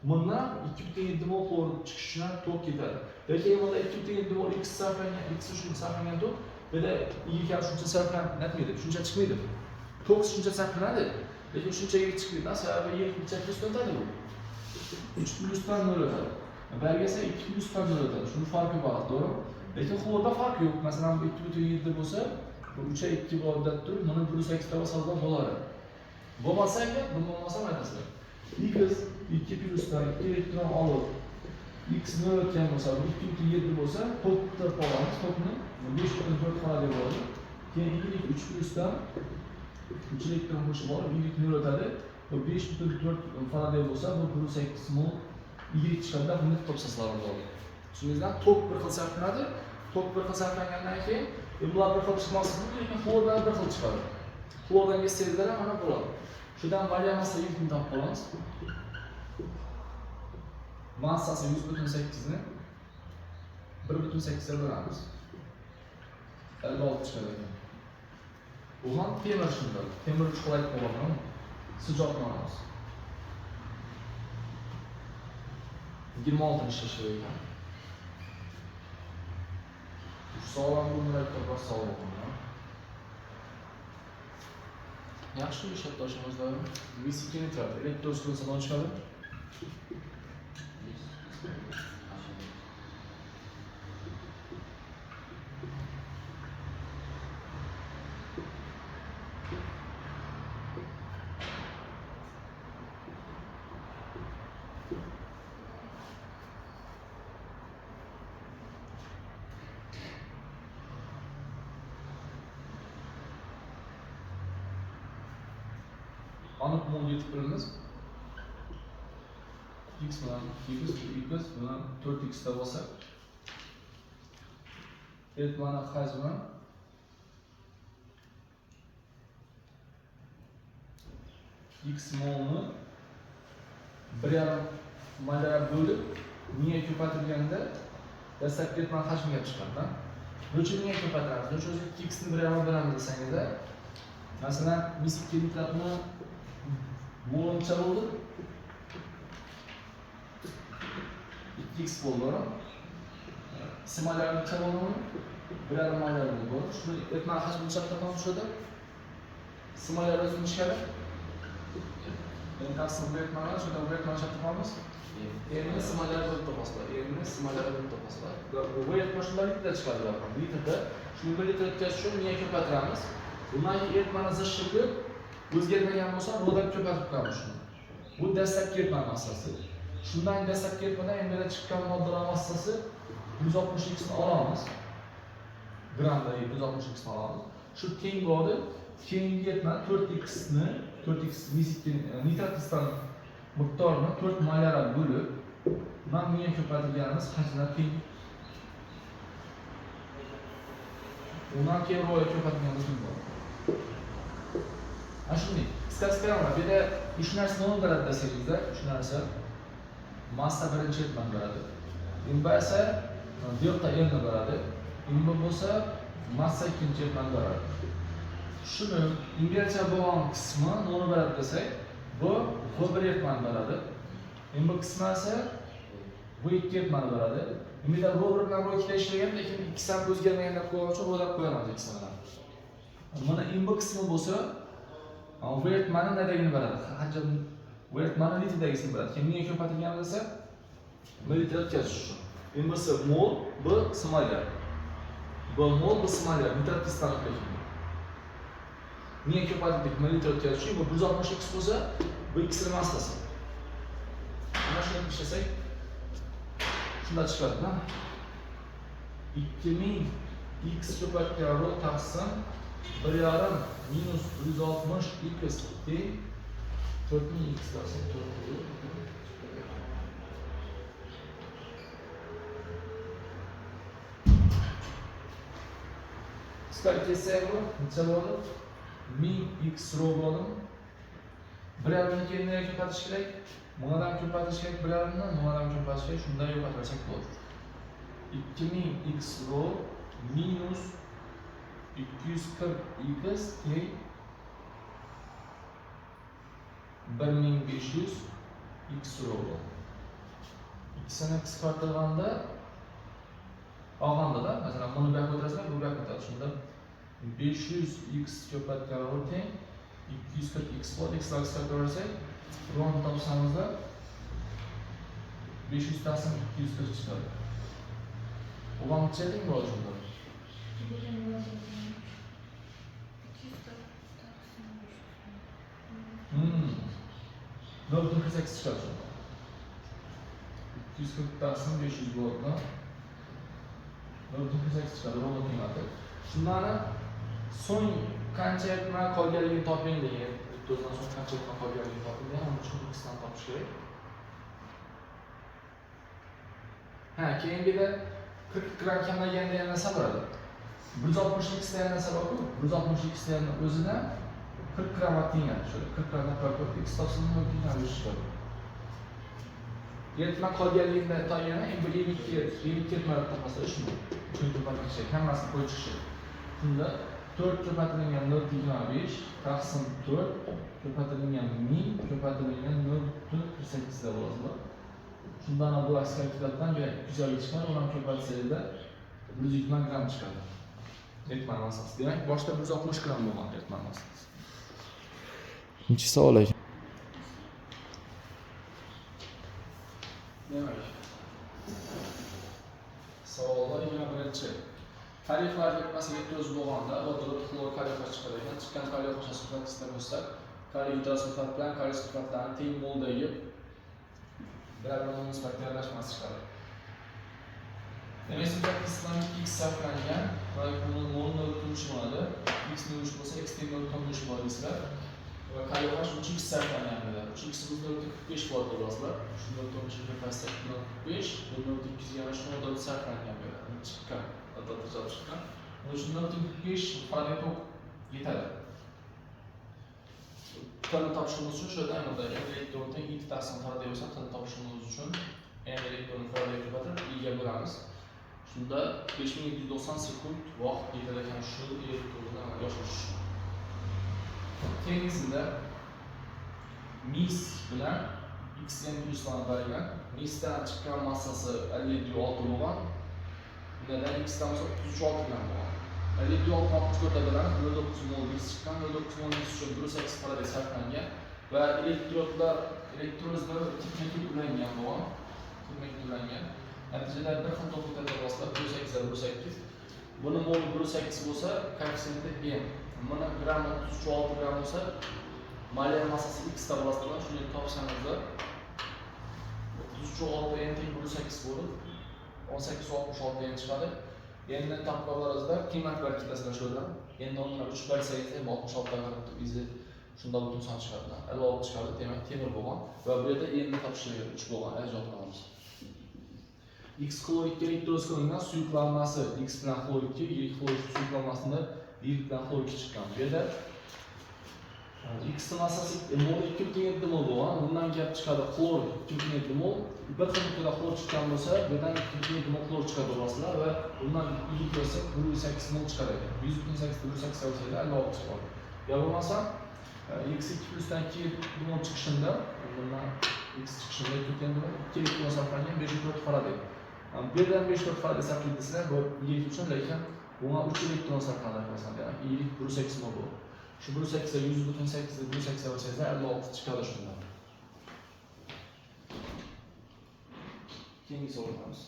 Speaker 1: bundan 2,7 mol xlor chiqish uchun tok ketadi. Lekin bunda 2,7 mol X sarflangan, X uchun sarflangan tok, bu yerda Y shuncha sarflanmaydi, shuncha chiqmaydi. Tok shuncha sarflanadi, lekin shunchaga chiqmaydi. Sababi Y necha plyusdan o'tadi bu? 3 plyusdan 0 o'tadi. Belgi esa 2 plyusdan 0 o'tadi. Shuni farqi bor, to'g'rimi? Lekin xlorda farq yo'q. Masalan, bu 2,7 bo'lsa, bu 3 ga 2 bo'ladi deb turib, buni 1,8 ta bo'lsa bo'ladi. Bo'lmasa agar, bu bo'lmasa aytasizlar. X 2 plyusdan 2 elektron olib, X 0 o'tgan bo'lsa, bu 2,7 bo'lsa, tokni olamiz, tokni 5,4 Faraday bo'ladi. Keyin Y 3 plyusdan 3 elektron qo'shib olib, Y 0 o'tadi. Bu 5,4 Faraday bo'lsa, bu 1,8 mol Y chiqadi, buni topsasizlar bo'ladi. Tushundingizmi? Tok bir xil sarflanadi. Tok bir xil sarflangandan keyin bular bir xil chiqmasligi mumkin, lekin xlor bilan bir xil chiqadi. Xlordan ketsangizlar ham mana bo'ladi. Shundan valya massa yukni topib qolamiz. Massasi 100,8 ni 1,8 ga bo'lamiz. 56 chiqadi ekan. Bu ham temir shunda. Temir 3 xil aytib bo'ladi. Sijotlanamiz. 26 ishlash kerak ekan. 3 savol bu murakkabroq savol bo'lgan. Yaxshi ishlab toshimiz doim. Mis 2 nitrat elektroz qilinsa nima chiqadi? Aniq mol yetib bilamiz. X bilan 2x, x bilan 4x da bo'lsa, eritmani hajmi x molni 1,5 molga bo'lib mingga ko'paytirganda dastlabki eritmani hajmiga chiqadi. Buning uchun mingga ko'paytiramiz. Buning uchun o'zi 2x ni 1,5 bo'lamiz desangizda, masalan, mis 2 nitratni mol necha bo'ldi? 2x bo'ldi. Simolar necha bo'ldi? 1,5 molar bo'ldi. Shuni eritmani hajmi necha topamiz shunda? Simolar o'zini chiqadi. Endi taqsim eritmani, shunda bu eritmani necha topamiz? Endi simolar bo'lib topasizlar. Endi simolar bo'lib topasizlar. Bu eritma shunda litrda chiqadi. Litrda. Shuni 1 litr o'tkazish uchun mingga ko'paytiramiz. Bundan keyin eritmani zishib o'zgarmagan bo'lsa, ro'dan ko'paytirib qo'yamiz shuni. Bu dastlabki eritma massasi. Shundan dastlabki eritmadan endi chiqqan moddalar massasi 160 x ni olamiz. Gramda 160 x ni olamiz. Shu teng bo'ladi. Keyingi eritma 4x ni 4x mis 2 nitrat kristal miqdorini 4 molyaral bo'lib, mana bunga ko'paytirganimiz hajmdan teng. Undan keyin ro'ya ko'paytirganimiz bo'ladi. Mana shunday. Qisqasi qaraman, bu yerda uch narsa nima beradi desangizda, uch narsa massa birinchi eritmani beradi. MB esa delta M ni beradi. MB bo'lsa massa ikkinchi eritmani beradi. Shuni ingacha bo'lgan qismi nima beradi desak, bu V1 eritmani beradi. MB qismi esa V2 eritmani beradi. Endi V1 bilan V2 da ishlagan, lekin ikkisi ham o'zgarmagan deb qo'ygan uchun V deb qo'yamiz ikkisini ham. Mana MB qismi bo'lsa V eritmani nadagini beradi. Qancha V eritmani litrdagisini beradi. Keyin mingga ko'paytirganmiz desa, 1 litr o'tkazish uchun. MBsi mol, B simolar. B mol, B simolar. Nitrat kristalli lekin. Mingga ko'paytirdik, 1 litr o'tkazish uchun. Bu 160 x bo'lsa, bu ikkisini massasi. Mana shuni ishlasak, shunda chiqadi-da. 2000 x ko'paytirgan rho taqsim 1,5 minus 160 x teng 4000 x taqsim 4. Qisqa kessak bu necha bo'ladi? 1000 x rho bo'ladi. 1,5ni keyin nega ko'paytirish kerak? Bundan ko'paytirish kerak 1,5ni, bundan ko'paytirish kerak, shundan yo'qotsak bo'ladi. 2000 x rho minus 240 x teng 1500 x rho bo'ladi. Ikkisini qisqartirganda olganda-da, masalan, buni bu yoqqa o'tirasizlar, bu yoqqa o'tadi. Shunda 500 x ko'paytirgan rho teng 240 x bo'ladi. X lar qisqartirsak, rhoni topsamizda 500 taqsim 240 chiqadi. U necha teng bo'ladi shunda? 0,48 chiqadi shunda. 240 taqsim 500 bo'ladi. 0,48 chiqadi rhoni qiymati. Shundan so'ng qancha eritma qolganligini toping degan. Do'zdan so'ng qancha eritma qolganligini toping degan, uning uchun x dan topish kerak. Ha, keyin bu yerda 40 gram kamaygan degan narsa bo'ladi. 160 x degan narsa bor-ku, 160 x degan o'zidan 40 gram teng shu 40 gramdan ko'p x topsa mumkin chiqadi. Eritma qolganligini tayinlana, endi 52 eritma topasa shuni. Shuni ko'paytirish kerak, hammasini qo'yib chiqish kerak. Shunda 4 ko'paytirilgan 0,25 taqsim 4 ko'paytirilgan 1000 ko'paytirilgan 0,48 da bo'ladi. Shundan bu askar kitobdan 250 chiqadi, uni ham ko'paytirsangizda 120 gram chiqadi. Eritma massasi. Demak, boshda 160 gram bo'lgan eritma massasi. Necha savol ekan? Demak, savollar 21. Kaliy xlorid birikmasi elektroz bo'lganda vodorod xlor kaliy H chiqar ekan. Chiqqan kaliy H sulfat kislota bo'lsa, kaliy gidrosulfat bilan kaliy sulfatlarni teng moldagi bir-biriga nisbatda aralashmasi chiqadi. Demak, sulfat kislotani X sarflangan va buni mol 0.3 bo'ladi. X 0.3 bo'lsa, X teng 0.3 bo'ladi deysizlar. Va kaliy H 3x sarflangan bo'ladi. 3x 0.45 bo'ladi deysizlar. Shu 0.3 ga pastda 0.45, bu 0.223 vodorod sarflangan bo'ladi. Chiqqan, vodorod chiqqan. Buning uchun 0.45 Faraday tok yetadi. Tini topishimiz uchun shu yerda elektron teng I taqsim Faraday bo'lsa, tini topishimiz uchun M elektron Faraday ko'paytirib I ga bo'lamiz. Shunda 5290 sekund vaqt yetadi ekan shu elektronni amalga oshirish uchun. Keyingisida mis bilan XM plyuslarni bergan. Misdan chiqqan massasi 56 bo'lgan. Bundan X dan bo'lsa 36 gram bo'lgan. 56 64 da bilan 0.9 mol mis chiqqan. 0.9 mol mis uchun 1.8 Faraday sarflangan va elektrodlar elektrozda ketma-ket ulangan bo'lgan. Ketma-ket ulangan. Natijada bir xil tok yetadi boslar 1.8 1.8. Buni mol 1.8 bo'lsa, koeffitsiyenti M. Buni gram 36 gram bo'lsa, molyar massasi X da bo'lasizlar. Shuni topsangizlar 36 M teng 1.8 bo'lib 18.66 M chiqadi. Endi topganlaringizda qiymat berib ketasizlar shu yerdan. Endi o'rniga 3 bersangiz ham 66 ga qarab turib shunda butun son chiqadi. 56 chiqadi, demak temir bo'lgan va bu yerda M ni topish kerak 3 bo'lgan, ajratib olamiz. X xlor 2 elektroz qilingan suyuqlanmasi X bilan xlor 2, Y xlor 3 suyuqlanmasida Y bilan xlor 2 chiqqan. Bu yerda X massasi mol 2.7 mol bo'lgan. Bundan gap chiqadi xlor 2.7 mol. Bir xil miqdorda xlor chiqqan bo'lsa, bu yerdan 2.7 mol xlor chiqadi bo'lasizlar va bundan Y bo'lsa 1.8 mol chiqadi ekan. 100.8 1.8 bo'lsa 56 chiqadi. Ya bo'lmasa X 2 plyusdan 2 mol chiqishında, bundan X chiqishında 2.7 mol 2 elektron sarflangan 5.4 Faraday. Bu yerdan 5.4 Faraday sarflaydi desizlar, bu Y uchun, lekin bunga 3 elektron sarflanadi masalan. Demak, Y 1.8 mol bo'ladi. Shu 1.8 ga 100.8 ga 1.8 bo'lsangizlar 56 chiqadi shundan. Keyingi savolimiz.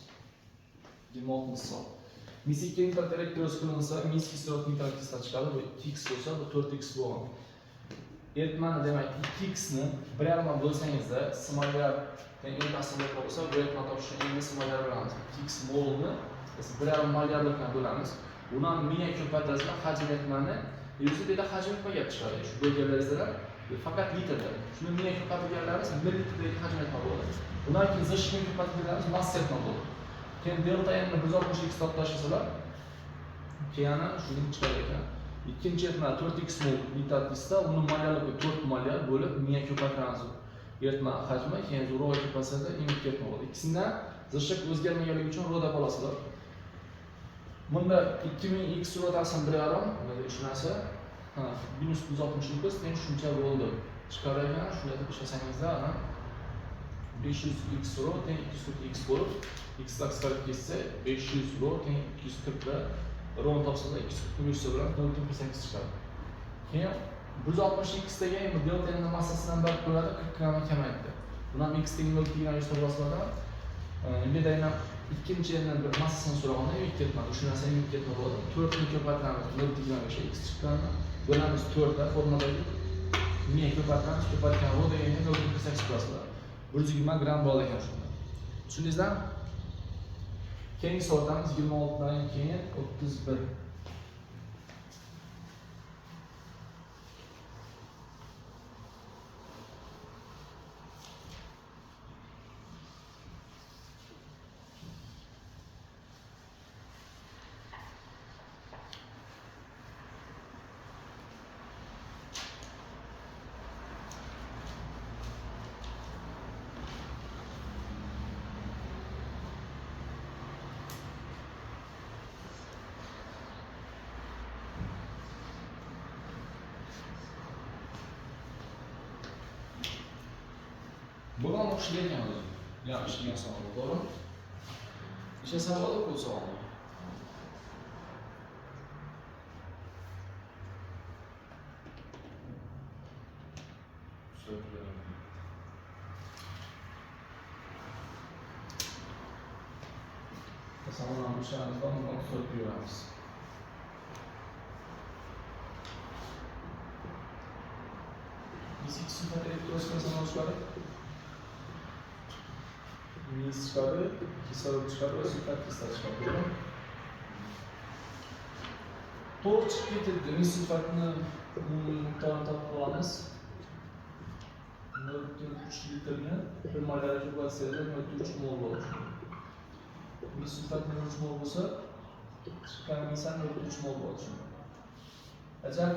Speaker 1: 26-savol. Mis 2 nitrat elektroz qilinsa, mis kislorod nitrat kislota chiqadi. Bu 2x bo'lsa, bu 4x bo'lgan. Eritmani demak 2x ni 1.5 bo'lsangizda, simolyar teng M taqsim bo'lsa, bu eritma topish uchun M ni simolyar bo'lamiz. 2x molni biz 1.5 molyarlikdan bo'lamiz. Bundan mingga ko'paytirasizlar hajm eritmani. Yuzda bu yerda hajm etma gap chiqadi. Shu bo'lganlaringizda faqat litrda. Shuni mingga ko'paytirganlarimiz millilitrlik hajm etma bo'ladi. Bundan keyin zishga ko'paytirganlarimiz massa etma bo'ladi. Keyin delta M ni 160 x topib tashlasalar, keyin ana shuni chiqar ekan. Ikkinchi eritma 4x mol nitrat esa uni molyarlikka 4 molyar bo'lib mingga ko'paytiramiz. Eritma hajmi keyin ro'ga ko'paysa M ikki eritma bo'ladi. Ikkisidan zishlik o'zgarmaganligi uchun ro deb olasizlar. Bunda 2000 x ro taqsim 1.5, mana shu narsa, ha, minus 169 teng shuncha bo'ldi. Chiqar ekan, shuni aytib ishlasangizda, ana 500 x ro teng 240 x bo'lib, x qisqarib ketsa 500 ro teng 240 da ro topsangizda 240 yuzsa bilan 0.8 chiqadi. Keyin 160 x degan bu delta N massasidan bir bo'ladi, 40 gramga kamaydi. Bundan x teng 0.23 topasizlar. Bu yerda yana ikkinchi yerdan bir massasini so'raganda M ikki etmadi. Shu narsa M ikki etma bo'ladi. 4 ni ko'paytiramiz, 0.25 x chiqqanini bo'lamiz 4 da formuladagi mingga ko'paytiramiz, ko'paytirgan ro deganga 0.8 qo'yasizlar. 120 gram bo'ladi ekan shunda. Tushundingizmi? Keyingi savolimiz 26 dan keyin 31. Bundan o'xshaydi o'zi. Ya'ni ishlagan savol, to'g'rimi? Necha savol bu savol?
Speaker 2: Masalan, o'shandan 34 yuramiz. Mis 2 sulfat elektroz masalan chiqadi. Mis chiqadi, kislorod chiqadi va sulfat kislorod chiqadi. To'g'rimi? To'g'ri chiqib ketdi. Mis sulfatni umumiy miqdorini topib olamiz. 0,3 litrni bir mollarga ko'paytirsa 0,3 mol bo'ladi. Mis sulfat 0,3 mol bo'lsa, chiqqan mis ham 0,3 mol bo'ladi. Agar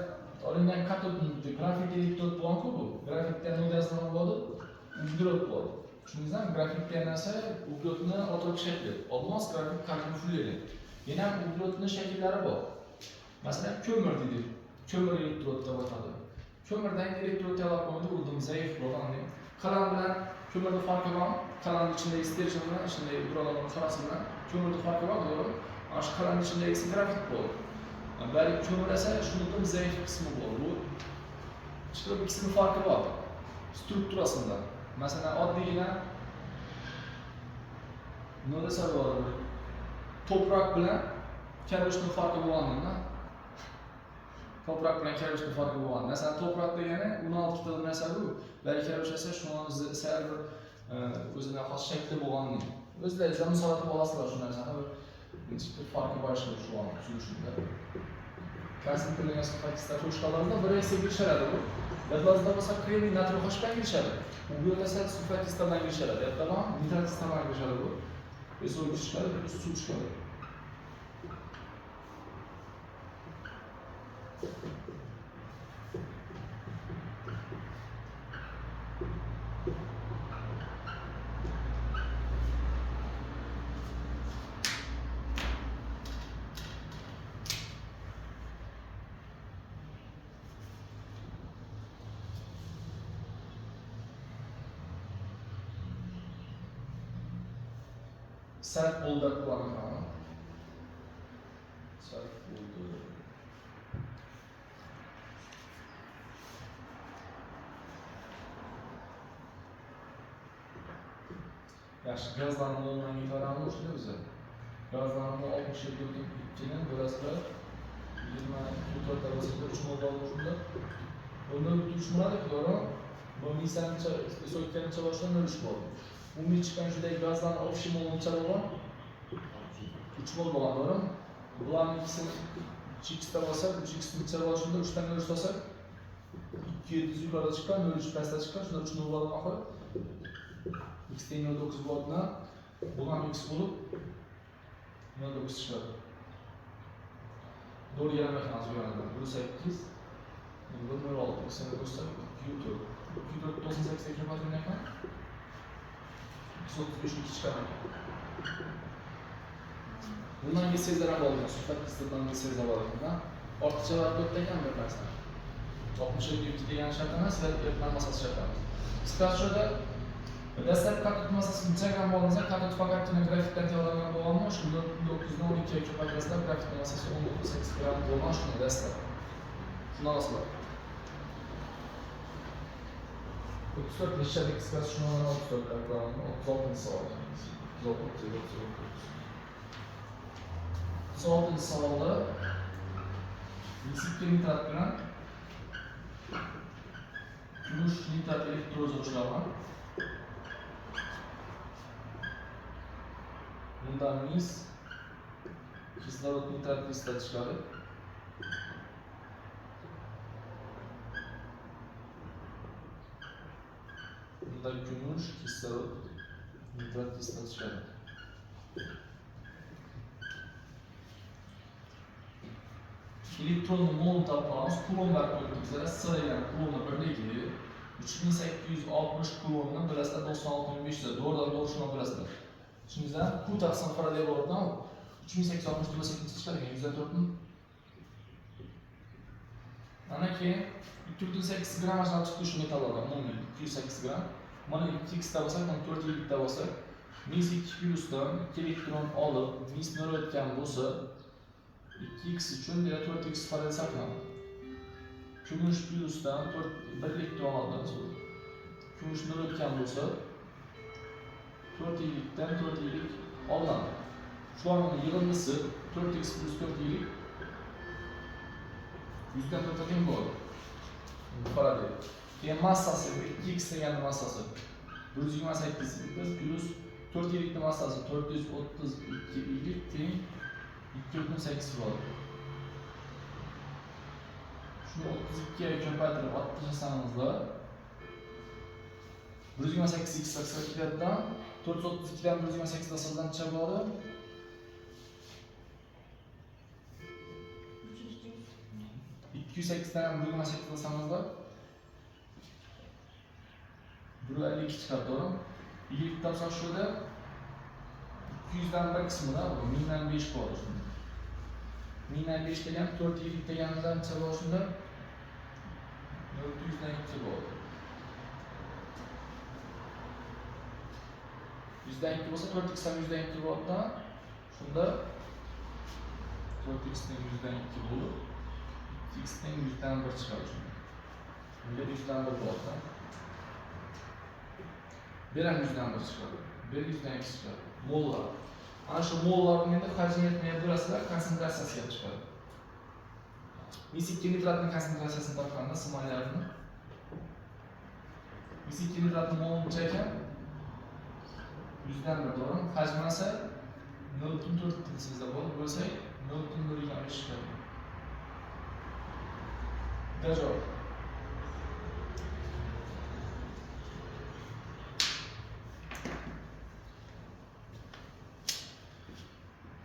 Speaker 2: olingan katodni grafit elektrod bo'lgan-ku bu. Grafitdan nima narsa bo'ladi? Uglerod bo'ladi. Tushundingizmi? Grafit degan narsa uglerodni otok shakli. Olmos, grafit, karbon fulleren. Yana ham uglerodning shakllari bor. Masalan, ko'mir deydi. Ko'mir elektrod deb ataladi. Ko'mirdan elektrod tayyorlab qo'ydi, u zaif bo'lgan. Qalam bilan ko'mirning farqi bor. Qalamning ichindagi sterjen bilan, ichindagi uralonning qorasi bilan ko'mirning farqi bor, to'g'rimi? Ana shu qalamning ichindagisi grafit bo'ladi. Bari ko'mir esa shundan zaif qismi bo'ladi. Bu chiqib ikkisining farqi bor. Strukturasida. Masalan, oddiygina nima desa bo'ladi? To'proq bilan karoshning farqi bo'lganida. To'proq bilan karoshning farqi bo'lgan. Masalan, to'proq degani 16 ta narsa bu. Bari karosh esa shuni sal bir o'zine xos shakli bo'lganini. O'zlaringiz ham misol qilib olasizlar shu narsani. Bir nechta farqi bor shu an tuzilishida. Konsentrlangan sulfat kislota qo'shqalarida bir esa kirishadi bu. Ba'zida bo'lsa kremniy natriy H bilan kirishadi. Uglerod esa sulfat kislota bilan kirishadi. Ertaman nitrat kislota bilan kirishadi bu. SO2 chiqadi, bir suv chiqadi. Sert boulder kullanmak. Sert boulder. Yaxshi, gazlarni moldan yetaramiz shunda biza. Gazlarni 67,2 ni bo'lasizlar. 24 ta bo'lsa 3 mol bo'ladi shunda. Bunda 3 bo'ladi, to'g'rimi? Bu misancha so'kkancha boshdan 3 bo'ladi. Umumiy chiqqan shunday gazlarni общий mol necha bo'lgan? 3 mol bo'lgan, to'g'rimi? Bularning ikkisini 3x ta bo'lsa, 3x necha bo'ladi shunda? 3 dan 3 olsak 2,7 yuqorida chiqqan, 0,3 pastda chiqqan, shunda 3 nol bo'ladi oxiri. X teng 0,9 bo'ladi. Bu ham x bo'lib 0,9 chiqadi. Doğru gelen mekanizma yöneldi. 1.8, 1.06, x'ini qo'shsak 2.4. 2.4 98 ga ko'paytirgan ekan. 235 2 chiqar ekan. Bundan kelsangizlar ham bo'ladi. Sulfat kislotadan kelsangizlar bo'ladi. Ortiqcha vaqt o'tdi ekan bir narsa. 67 degan shart emas, sizlar ertan massasi shart emas. Qisqacha dastlab katod massasi necha gram bo'lsa, katod faqatgina grafitdan tayyorlangan bo'lganmi, shunda 9 dan 12 ga ko'paytirasizlar, grafit massasi 10.8 gram bo'lgan shunda dastlab. Shuni olasizlar. 34 nechta qisqasi shuni 34 qilaman, 36-savol. 36, 36 savolda misik nitrat bilan kumush nitrat elektrozi uchragan. Bundan mis kislorod nitrat kislota chiqadi. Bunda kumush kislorod nitrat kislota chiqadi. Elektronni molni topamiz. Kulonlar qo'ydik bizlar. S degan kulonni birligi 3860 kulonni bilasizlar 96500 to'g'ridan to'g'ri shuni bilasizlar. Tushundingizmi? Q taqsim Faraday bo'ladigan 3860 bo'lsa chiqar ekan 104 mi? Ana keyin 2.8 gram ajralib chiqdi shu metallardan umumiy 208 gram. Mana 2x ta bo'lsa, mana 4 ta bo'lsa, mis 2 plyusdan 2 elektron olib, mis nol o'tgan bo'lsa 2x uchun ya 4x Faraday saqlanadi. Kumush plyusdan 1 elektron oladi. Kumush nol o'tgan bo'lsa 4 yillikdan 4 yillik olinadi. Shularning yig'indisi 4x plus 4y 100dan 4 teng bo'ladi. Faraday. Keyin massasi 2x degani massasi 128 x plus 4y massasi 432 y teng 2.8 bo'ladi. Shuni 32 ga ko'paytirib otib tashlasangiz 128 x ketadidan 432 dan 128 tashlasangiz necha bo'ladi? 208 dan 128 tashlasangiz 152 chiqadi, to'g'rimi? Y topsa shunda 200dan 1 qismida bu 1000dan 5 bo'ladi shunda. 1000dan 5 degan 4 y deganimizda necha bo'ladi shunda? 400dan 2 bo'ladi. 100dan 2 bo'lsa 4x ham 100dan 2 bo'ladi. Shunda 4x ning 100dan 2 bo'lib 2x ning 100dan 1 chiqadi shunda. Bunda 100dan 1 bo'ladi. Bir ham 100dan 1 chiqadi. Bir 100dan 2 chiqadi. Mollar. Ana shu mollarning endi hajmi yetmay bo'lasizlar, konsentratsiyasi kelib chiqadi. Mis 2 nitratning konsentratsiyasini topganda simollarini mis 2 nitratning moli necha ekan? 100dan 1, to'g'rimi? Hajmi esa 0.4 desangizda bo'ladi, bo'lsak 0.125 chiqadi. Bitta javob.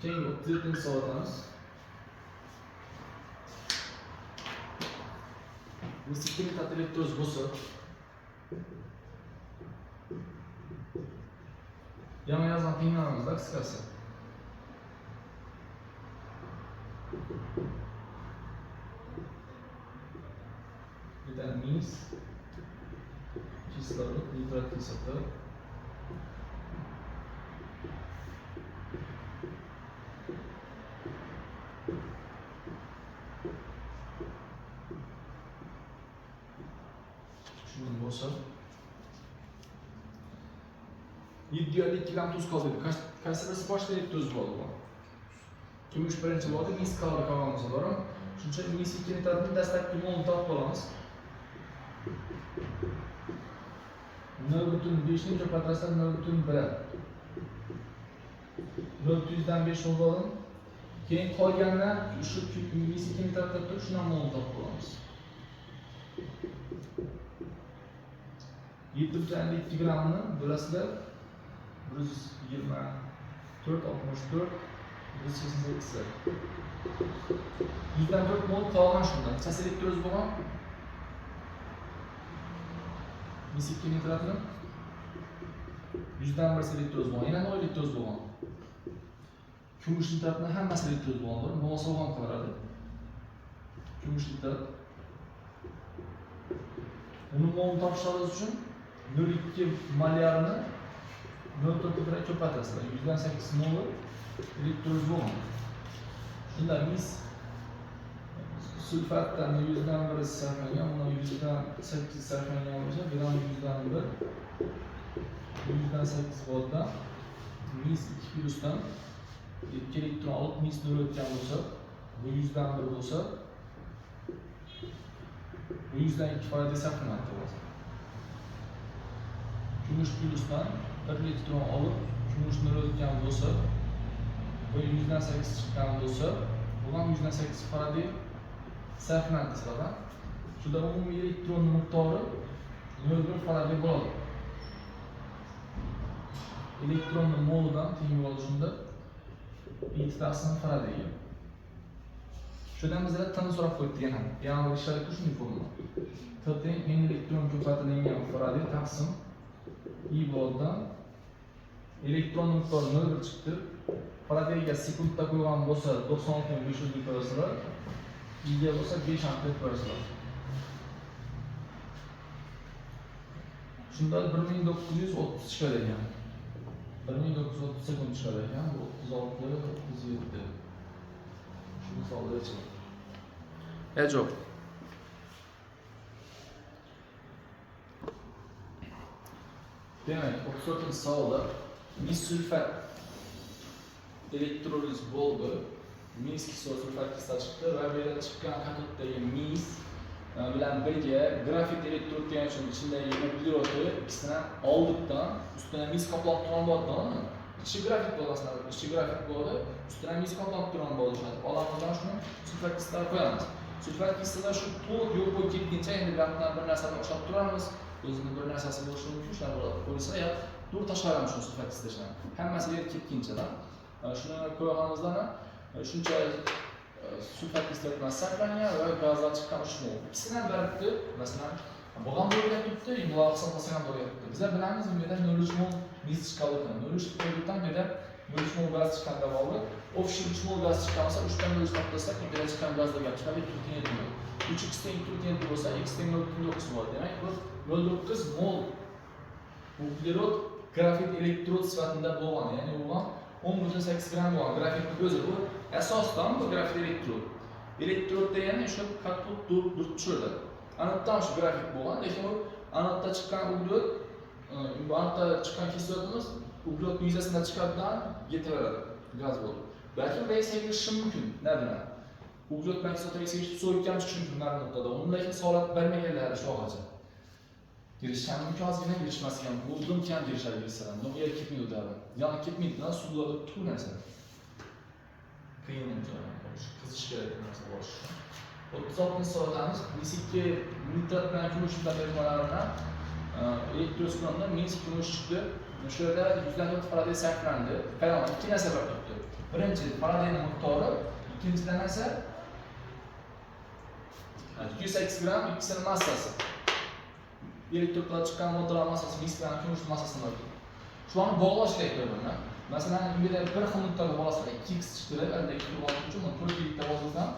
Speaker 2: Keyingi 37-savolimiz. Mis 2 nitrat elektroz bo'lsa, yana yozgan tenglamamizda qisqasi. Bir mis kislorod nitrat kislota shunday bo'lsa 752 gram tuz qoldi. Qaysi birisi boshida tuz bo'ldi bu? Kumush birinchi bo'ldi, mis qoldi qolganimiz to'g'rimi? Shuning uchun mis 2 nitratni dastlabki molini topib olamiz. 0.5 ning ko'paytirsa 0.1. 0.5 mol bo'ladi. Keyin qolgandan shu mis 2 nitratda turib shundan molini topib olamiz. 7.52 grammni bo'lasizlar 124 64 188. 100dan 4 mol qolgan shundan. Necha elektroz bo'lgan? Mis 2 nitratni 100dan 1 elektroz bo'lgan. Yana nima elektroz bo'lgan? Kumush nitratni hammasi elektroz bo'lgan, to'g'rimi? Bo'lmasa ham qoladi. Kumush nitrat. Uni molni topishingiz uchun 0.2 molyarini 0.4 bilan ko'paytirasizlar. 100dan 8 moli elektroz bo'lgan. Shunda mis sulfatdan 100dan 1 sarflangan, undan 100dan 8 sarflangan bo'lsa, bu ham 100dan 1, 100dan 8 bo'ldi. Mis 2 plyusdan 2 elektron olib mis 0 o'tgan bo'lsa, bu 100dan 1 bo'lsa, bu 100dan 2 Faraday sarflanadi bo'lsa. Kumush plyusdan 1 elektron olib kumush 0 o'tgan bo'lsa, bu 100dan 8 chiqqan bo'lsa, bu ham 100dan 8 Faraday sarflanadi sizlardan. Shunda umumiy elektron miqdori 0.1 Faraday bo'ladi. Elektronni molidan teng bo'ladi shunda 7 taqsim Faradayga. Shundan bizlar T ni so'rab qo'yibdi yana. Ya'ni ishladik shunday formula. T teng n elektron ko'paytirilgan Faraday taqsim I bo'ladidan elektron miqdori 0.1 chiqdi. Faradayga sekundda qo'ygan bo'lsa 96.500 deb qo'yasizlar. I ga bo'lsa 5 amper qo'yasizlar. Shunda 1930 chiqar ekan. 1930 sekund chiqar ekan. Bu 36, 37. Shu misolda aytdim. Javob. Demak, 34-savolda mis sulfat Elektroliz bo'ldi. Mis kislota sulfat kislota chiqdi va bu yerda chiqqan katoddagi mis bilan birga grafit elektrod degan uchun ichindagi uglerodni ikkisini oldikdan ustuna mis qoplab turgan bo'ladi. Ichi grafit bo'ladi, ichi grafit bo'ladi, ustuna mis qoplab turgan bo'ladi. Olamizdan shuni sulfat kislota qo'yamiz. Sulfat kislota shu to'liq yo'q bo'lib ketguncha endi bu yoqdan bir narsani ushlab turamiz. O'zini bir narsasi bo'lishi mumkin, shular bo'ladi. Qo'ysa ya dur tashlaymiz shu sulfat kislotani. Hammasi yerga ketguncha. Shuni qo'yganimizdan shuncha sulfat kislotasi saqlangan va gazlar chiqqan 3 mol. Ikkisidan beribdi, masalan, bo'lgan bo'lgan turibdi, bular hisoblasak ham bo'lgan turibdi. Bizlar bilamiz, bu yerda 0.3 mol mis chiqqanligini, 0.3 qo'yibdan bu yerda 0.3 mol gaz chiqqan deb oldi. Общий 3 mol gaz chiqqan bo'lsa, 3 dan 0.3 to'plasak, bu yerda chiqqan gazlar gap chiqadi 2.7 mol. 3x teng 2.7 bo'lsa, x teng 0.9 bo'ladi. Demak, bu 0.9 mol uglerod grafit elektrod sifatida bo'lgan, ya'ni u 10.8 gram bo'lgan grafitning o'zi bu asosdan bu grafit elektrod. Elektrod degani o'sha katod durib tushirdi. Anoddan shu grafit bo'lgan, lekin u anodda chiqqan uglerod, bu anodda chiqqan kislotamiz uglerodning yuzasidan chiqadidan ketaveradi gaz bo'lib. Balki reaksiya kirishi mumkin, nima bilan. Uglerod bilan kislota reaksiya kirishib so'yib ham chiqishi mumkin ma'lum nuqtada. Uni lekin solat bermaganlar shu og'acha. Girish ham mumkin, ozgina girishmasligi ham, buldum kam girishadi girsalar. Bu yer ketmaydi ular. Ya'ni ketmaydi, suvlarda tu narsa. Qiyin uncha, qizish kerak bu narsa borish uchun. 36-soatamiz mis 2 nitrat bilan kumush birikmalaridan elektroskonda mis kumush chiqdi. Shu yerda 104 Faraday sarflandi. Qarang, ikki narsa bor turibdi. Birinchi Faradayning miqdori, ikkinchidan esa 208 gram ikkisining massasi. Elektrodlar chiqqan moddalar massasi mis bilan kumush massasini oldi. Shularni bog'lash kerak bir-birini. Masalan, bu yerda bir xil miqdorda bo'lasizlar, 2x chiqdi, endi 2 uchun 4 y bosilsam,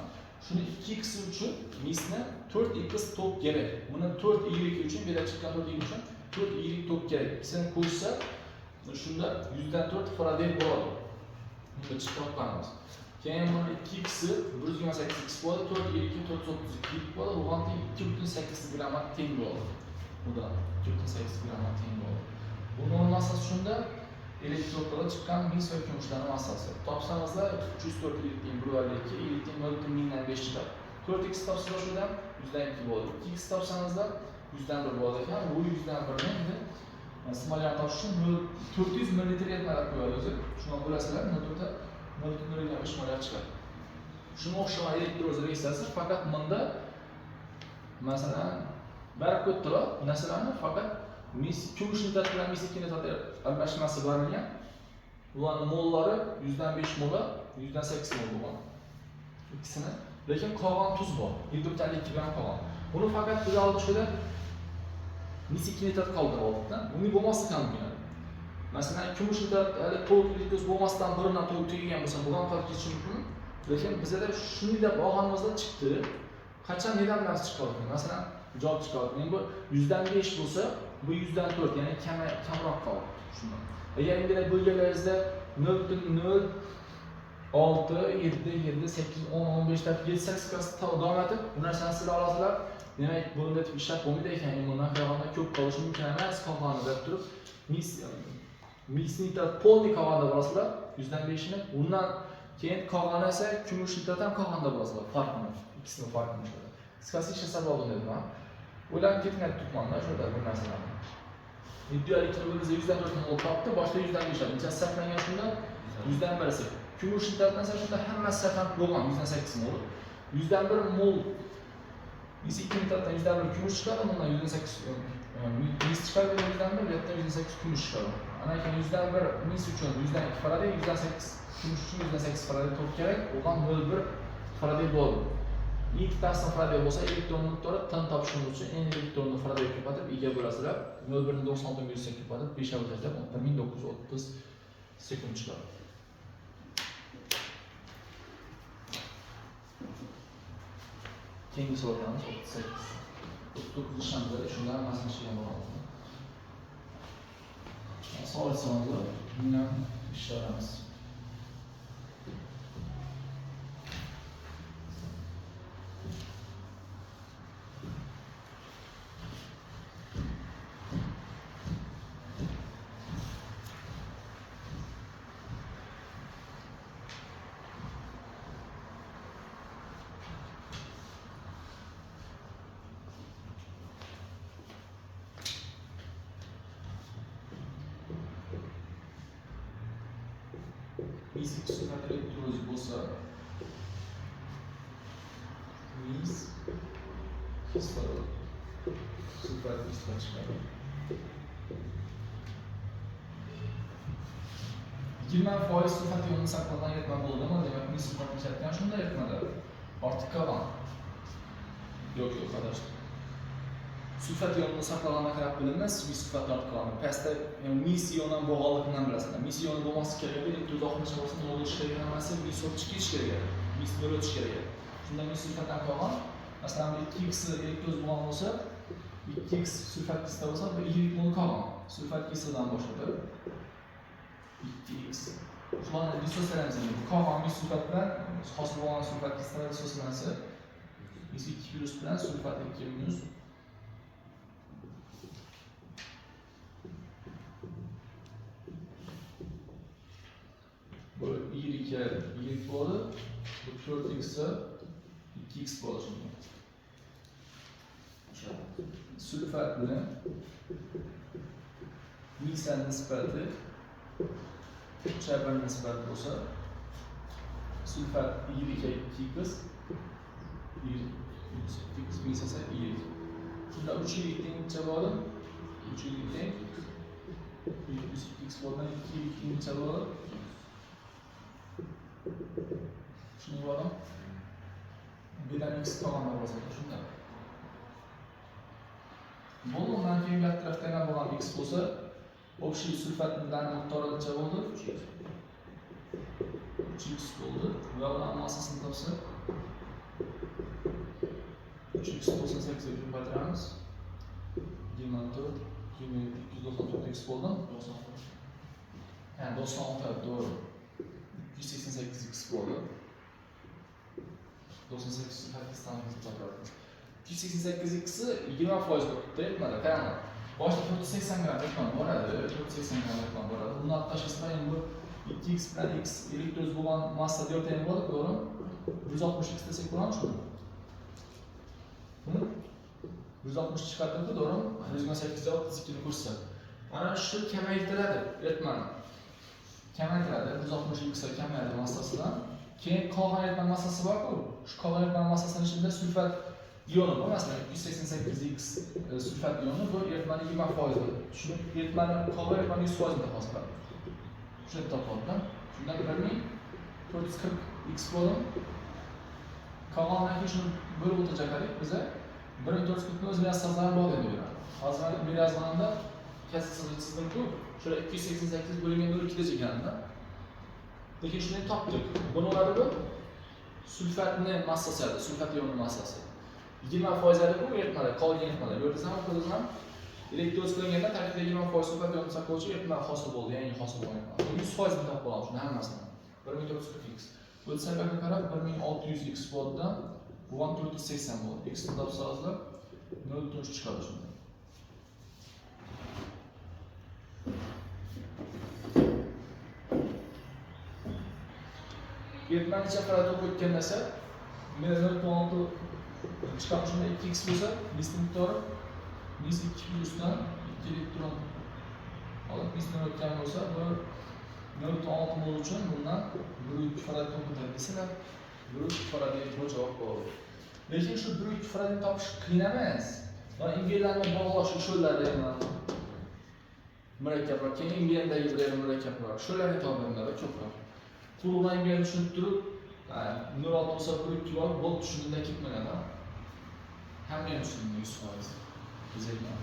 Speaker 2: shuni 2x uchun misni 4x tok kerak. Buni 4y uchun bu yerda chiqqan 4y uchun 4y tok kerak. Ikkisini qo'shsa, shunda 104 Faraday bo'ladi. Buni chiqib. Keyin buni 2x 128x bo'ladi, 4y 432 bo'ladi, bu ham 2.8 gramma teng bo'ladi. Bu da 2.8 gramma teng bo'ladi. Bunun massasi shunda elektrodlarda chiqqan mis va kumushlarning massasi. Topsangizlar 304 y teng 1.52, y teng 0.5 chiqadi. 4x topsangizlar shundan 102 bo'ladi. 2x topsangizlar 101 bo'ladi ekan. Bu 101 ni endi smolyar topish uchun 400 ml yetmadi qo'yadi o'zi. Shuni bilasizlar, 0.05 molyar chiqadi. Shunga o'xshagan elektroliz reaksiyasi faqat bunda masalan barib qo'ydilar, narsalarni faqat mis kumush nitrat bilan mis 2 nitrat almashmasi berilgan. Ularning mollari 105 mola, 108 mol bo'lgan. Ikkisini. Lekin qolgan tuz bor. 7.2 gram qolgan. Buni faqat biz olib shunda mis 2 nitrat qoldirib oldik-da. Buni bo'lmasligi ham mumkin. Masalan, kumush nitrat hali to'liq elektroz bo'lmasdan biridan to'liq tugagan bo'lsa, bu ham qolib ketishi mumkin. Lekin bizada shunday deb olganimizda chiqdi. Qachon nedan narsa chiqadi? Masalan, javob chiqadi. Men bu 105 bo'lsa, bu 104, ya'ni kamroq qoldi shundan. Agar endi bo'lganlaringizda 0.06, 7, 7, 8, 10, 15 deb 7-8 klass davom etib, bu narsani sizlar olasizlar. Demak, bunda deb ishlab bo'lmaydi ekan, bundan qaraganda ko'p qolishi mumkin emas, qolgani deb turib, mis nitrat polni qolganda bo'lasizlar, 105 ni. Undan keyin qolgani esa kumush nitrat ham qolganda bo'lasizlar, farqini, ikkisini farqini shu. Qisqasi ishlab oldim dedim ha. O'ylab ketmayapti turkmanlar shu yerda bir narsalarni. Video elektrolizda 104 mol topdi, boshda 105 edi. Nechasi sarflangan shunda? 101-si. Kumush nitratdan esa shunda hammasi sarflanib bo'lgan 108 mol. 101 mol mis 2 nitratdan 101 kumush chiqadi, bundan 108 mis chiqadi, 101, bu yerdan 108 kumush chiqadi. Ana keyin 101 mis uchun 102 Faraday, 108 kumush uchun 108 Faraday tok kerak, u ham 0.1 Faraday bo'ladi. Ikkitasi Faraday bo'lsa, elektron miqdori tan topishimiz uchun n elektronni Faraday ko'paytirib ega bo'lasizlar. 0.1 96 ga ko'paytirib 5 ga bo'lsak, 1930 sekund chiqadi. Keyingi savolimiz 38. 39 ishlamizda shundan hammasini ishlagan bo'lamiz. Savol etsangiz, bundan ishlaymiz. Mis 2 sulfat elektroz bo'lsa, mis kislorod sulfat kislorod chiqadi. 20% sulfat ionini saqlagan eritma bo'ldimi? Demak, mis sulfatni ishlatgan shunda eritmada. Ortiq qolgan. Yo'q, yo'q, adashdim. Sulfat ionini saqlagandan qarab bilinmas, mis sulfat ortiq qolgan. Pastda mis ioni bo'lganligidan bilasan. Mis ioni bo'lmasligi kerak edi, elektroz oxirigacha bo'lsa nol o'tish kerak emas, mis o'tish ketish kerak edi. Mis nol o'tish kerak edi. Shunda mis sulfatdan qolgan. Masalan, 2x elektroz bo'lgan bo'lsa, 2x sulfat kislota bo'lsa, bu y mol qolgan. Sulfat kislotadan boshladi. 2x. Shularni dissotsiyalansa, qolgan mis sulfat bilan hosil bo'lgan sulfat kislota dissotsiyalansa, mis 2 plus bilan sulfat 2 minus bu y y bo'ladi, bu 4x 2x bo'ladi shunda. Sulfat bilan misal nisbati 3'e 1 nisbat bo'lsa, sulfat y 2x y 2x mis esa y. Shunda 3 y teng necha bo'ladi? 3 y teng y plus 2x bo'ladi, 2 y teng necha bo'ladi? Shuni bo'ladi. Birdan x qolganlar bo'lsa shunda. Bo'ldi, undan keyin bu tarafda ham bo'lgan x bo'lsa, общий sulfatning miqdori necha bo'ldi? 3x bo'ldi va ularning massasini topsa 3x 98 ga ko'paytiramiz. 24 27 294x bo'ldi. 96. Ha, 96 to'g'ri. 288x bo'ldi. 98 sulfat topadi. 288x 20% bo'libdi, aytmadi, qaranglar. Boshida 480 gram eritma boradi, 480 gram eritma boradi. Buni tashlasam endi bu 2x bilan x elektroz bo'lgan massa delta m bo'ladi, to'g'rimi? 160x desak bo'ladimi shuni? 160 chiqadi, to'g'rimi? 128 ga 32 ni qo'shsa. Mana shu kamaytiradi eritmani. Kamaytiradi, 160x ga kamayadi massasidan. Keyin qolgan eritma massasi bor-ku, shu qolgan eritma massasining ichida sulfat ioni bor. Masalan, 288x sulfat ioni bu eritmani 20%. Shuni eritmani qolgan eritmani 100% hosil qiladi. Shuni topoldim. Shundan 1440x bo'ldi. Qolgandan keyin shuni bo'lib o'tacak edik biza. 1440 ni o'zini yazsam bo'ladi endi bular. Hozir men bir yozganimda kasr chiziq chizdim-ku, shura 288 bo'lingan 0.2 decha ekanda. Lekin shuni topdik. Buni ular bu sulfatni massasi edi, sulfat ioni massasi. 20% edi bu eritmada, qolgan eritmada. Ko'rdingizmi, ko'rdingizmi? Elektroz qilinganda tarkibida 20% sulfat ioni saqlovchi eritma hosil bo'ldi, yangi hosil bo'lgan. 100% topib olamiz shuni hammasini. 1440x. O'tsa qarab 1600x bo'ldi. Bu ham 480 bo'ldi. X ni topsangizlar 0.3 chiqadi shunda. Eritma necha farad o'tgan desa, men 0.6 chiqamiz shunda 2x bo'lsa, misning miqdori mis 2 plusdan 2 elektron olib misdan o'tgan bo'lsa, bu 0.6 mol uchun bundan 1.3 farad to'kiladi desalar, 1.3 farad bu javob bo'ladi. Lekin shu 1.3 faradni topish qiyin emas. Va imberlarni bog'lash usullari ham murakkabroq. Keyin imberdagi bir murakkabroq. Shularni topinglar ko'proq. To'liq imberni tushunib turib, 0.6 bo'lsa 1.2 bo'lib, bo'ldi tushundimdan ketmagan. Hamma ham tushundi 100%. Bizga.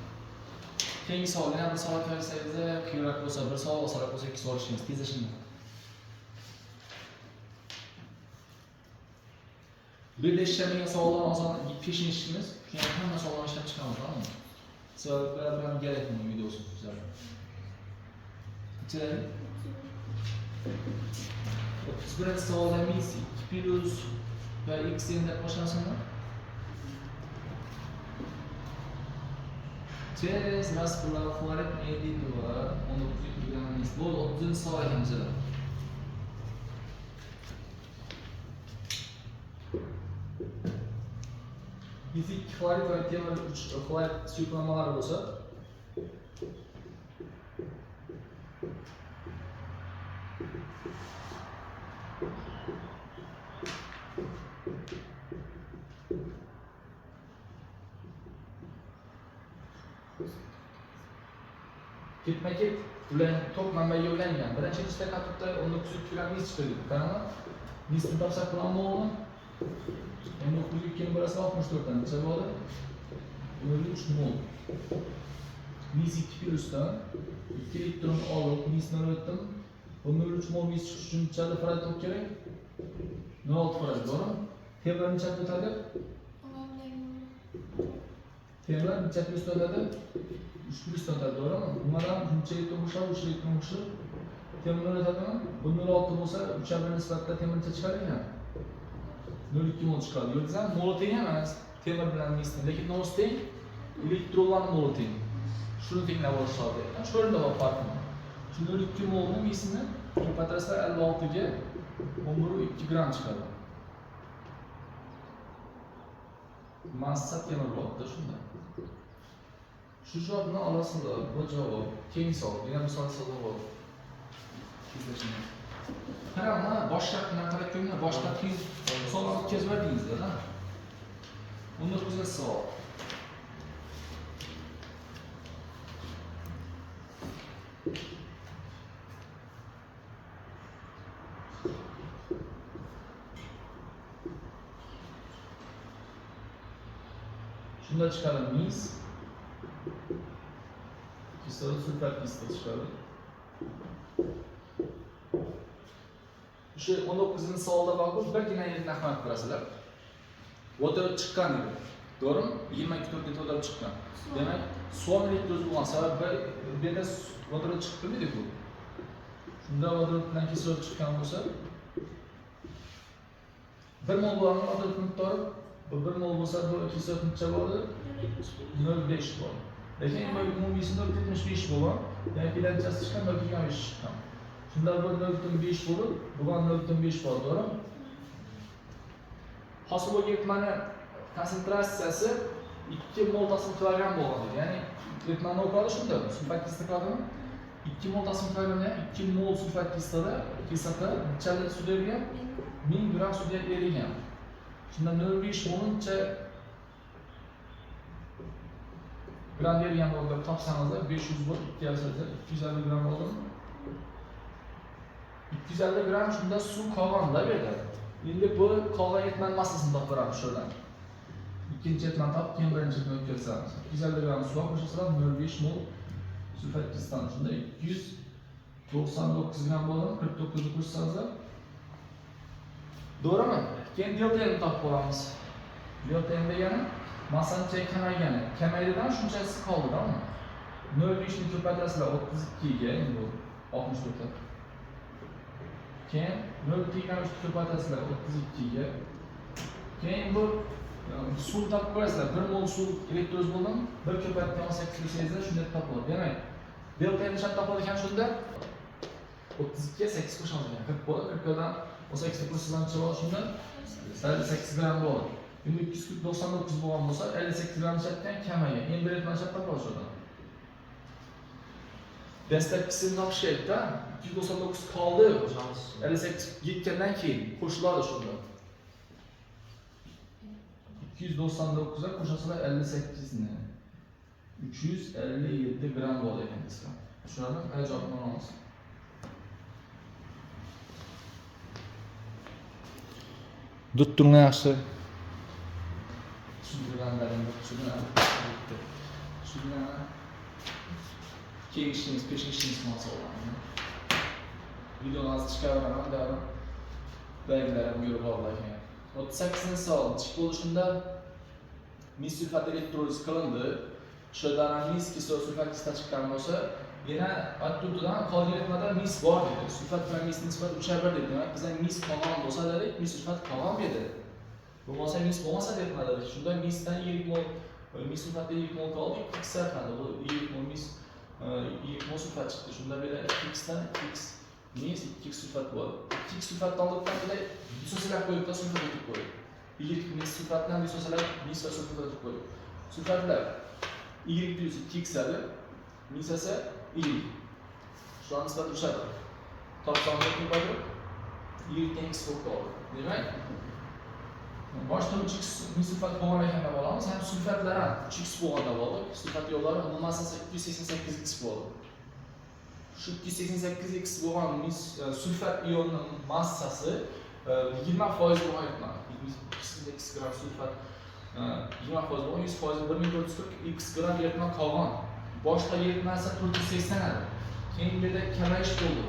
Speaker 2: Keyingi savol, yana bir savol bersangiz, qiyinroq bo'lsa bir savol, osonroq bo'lsa ikki savol ishlaymiz. Tezlashing. Bu yerda ishlamagan savollarni oson peshin ishlaymiz. Keyin hamma savollarni ishlab chiqamiz, tamommi? Savollar bilan kerak buni videosi bizlarga. Ichidagi 31 savolda mis 2 plus va x deb boshlansinmi? Через расплав хлорид меди 2 19 gram mis. Bo'ldi, 30 savol ekan bizada. Mis 2 xlorid va temir 3 xlorid suyuqlamalari bo'lsa, Ketma-ket ular tok manbaiga ulangan. Birinchi ichida katodda 19,2 gram mis chiqadi. Qaranglar. Misni topsak bilan molni 19,2 ni bo'lasiz 64 dan necha bo'ladi? 0,3 mol. Mis 2 plyusdan 2 elektron olib misni o'tdim. Bu 0,3 mol mis chiqish uchun necha farad tok kerak? 0,6 farad, to'g'rimi? Temir necha o'tadi? Temir necha plyusdan o'tadi? 3 plyusdan o'tadi, to'g'rimi? Bundan shuncha elektron qo'shiladi, 3 elektron qo'shilib temir o'tadimi? Bu 0,6 bo'lsa, 3 bir nisbatda temir necha chiqar ekan? 0,2 mol chiqadi. Yo'qsa moli teng emas temir bilan misni, lekin nosi teng, elektronlar moli teng. Shuni tenglab olish lozim. Shu o'rinda bor farqi. Shu 0,2 molni misini ko'paytirsa 56 ga 11,2 gram chiqadi. Massa temir bo'ladi shunda. Shu javobni olasizlar, bu javob. Keyingi savol, yana misol savol bor. Qaranglar, boshqa bilan qarab ko'ringlar, boshqa qiyin savol o'tkazib yubordingizlar, ha? 19-savol. Shunda chiqadi mis, kislorod sulfat kislota chiqadi. Shu 19-savolda bor, birgina yerni ahmoq ko'rasizlar. Vodorod chiqqan dedi. To'g'rimi? 22 litr vodorod chiqqan. Demak, suv elektroz bo'lgan sabab bu yerda vodorod chiqib turmaydi-ku. Shunda vodorod bilan kislorod chiqqan bo'lsa, 1 mol bo'lgan vodorod miqdori, bu 1 mol bo'lsa, bu kislorod necha bo'ladi? 0,5 bo'ladi. Lekin bu umumiysi 0,75 bo'lgan, ya'ni bilanchasi chiqqan 0,5 chiqqan. Shunda bu 0,5 bo'lib, bugan 0,5 bo'ladi, to'g'rimi? Hosil bo'lgan eritmani konsentratsiyasi 2 mol taqsim kilogram bo'lgan deydi. Ya'ni eritmani o'qiladi shunda, sulfat kislota qiladimi? 2 mol taqsim kilogram, ya'ni 2 mol sulfat kislota necha suvda erigan? 1000 gram suvda erigan. Shunda 0,5 moluncha gram erigan bo'ldi deb topsangizlar, 500 bo'lib 250 gram bo'ldimi? 250 gram shunda suv qolganda bu yerda. Endi bu qolgan eritmani massasini topib beramiz shundan. Ikkinchi eritmani topib, keyin birinchi eritmani o'tkazamiz. 250 gram suv qo'shilsa 0,5 mol sulfat kislota. Shunda 299 gram bo'ladimi? 49 ni qo'shsangizlar. To'g'rimi? Keyin delta M'ni topib olamiz. Delta M degani massani kamaygani. Kamaydidan shunchasi qoldi-da. 0,5 ni ko'paytirasizlar 32 ga, endi bu 64 ga. Keyin 0,3 ni ko'paytirasizlar 32 ga. Keyin bu suv topib qo'yasizlar. 1 mol suv elektroz bo'ldimi? 1 ko'paytirgan 18 desangizlar shunda topiladi. Demak, delta M nechani topiladi ekan shunda? 32 ga 8 qo'shamiz ekan. 40 bo'ladi. 40 dan 18 ga qo'shsangiz necha bo'ladi shunda? 58 gram bo'ladi. Endi 299 bo'lgan bo'lsa, 58 gram chetdan kamagan. Endi bir eritmani chetdan topiladi shundan. Dastlabkisini topish kerak-da. 299 qoldi. 58 yetgandan keyin qo'shiladi shunda. 299 ga qo'shasizlar 58 ni. 357 gram bo'ladi ekan desam. Tushunadimi? Ay javobni olamiz. Tutturma yaxshi. Tushuntirganlarimni tushunadi. Tushunadi. Keyingi ishimiz, peshingi ishimiz masalalarni. Videoni hozir chiqaraman, davrim. Belgilarim ko'rib oldilar ekan. 38-savol. Chik bo'lishunda mis sulfat elektroliz qilindi. Shundan mis kislorod sulfat kislota chiqqan bo'lsa, yana turdidan qolgan eritmada mis bor dedi. Sulfat bilan mis nisbati 3:1 dedi. Demak, bizdan mis qolgan bo'lsa dedik, mis sulfat qolgan dedi. Bo'lmasa mis bo'lmasa eritmada dedik. Shunda misdan 20 mol, mis sulfatda 20 mol qoldi, 2x qoldi. Bu 20 mol mis, 20 mol sulfat chiqdi. Shunda bu yerda 2x dan 2x mis, 2x sulfat bo'ladi. 2x sulfatdan oldikdan bir dissosialab qo'yib, sulfat o'tib qo'ydik. Y mis sulfatdan dissosialab mis va sulfat o'tib qo'ydik. Sulfatlar Y plyus 2x edi, mis esa Y. Shular nisbati 3:1. Topsonda ko'paytirib Y teng x bo'lib qoldi. Demak, boshda 3x mis sulfat bo'lgan ekan deb olamiz, ham sulfatlar ham 3x bo'lgan deb oldik. Sulfat yo'llari umuman massasi 288x bo'ldi. Shu 288 x bo'lgan mis sulfat ionining massasi 20% bo'lgan eritma. 288 gram sulfat 20% bo'lgan, 100% 1440 x gram eritma qolgan. Boshqa eritmasi 480 edi. Keyin bu yerda kamayish bo'ldi.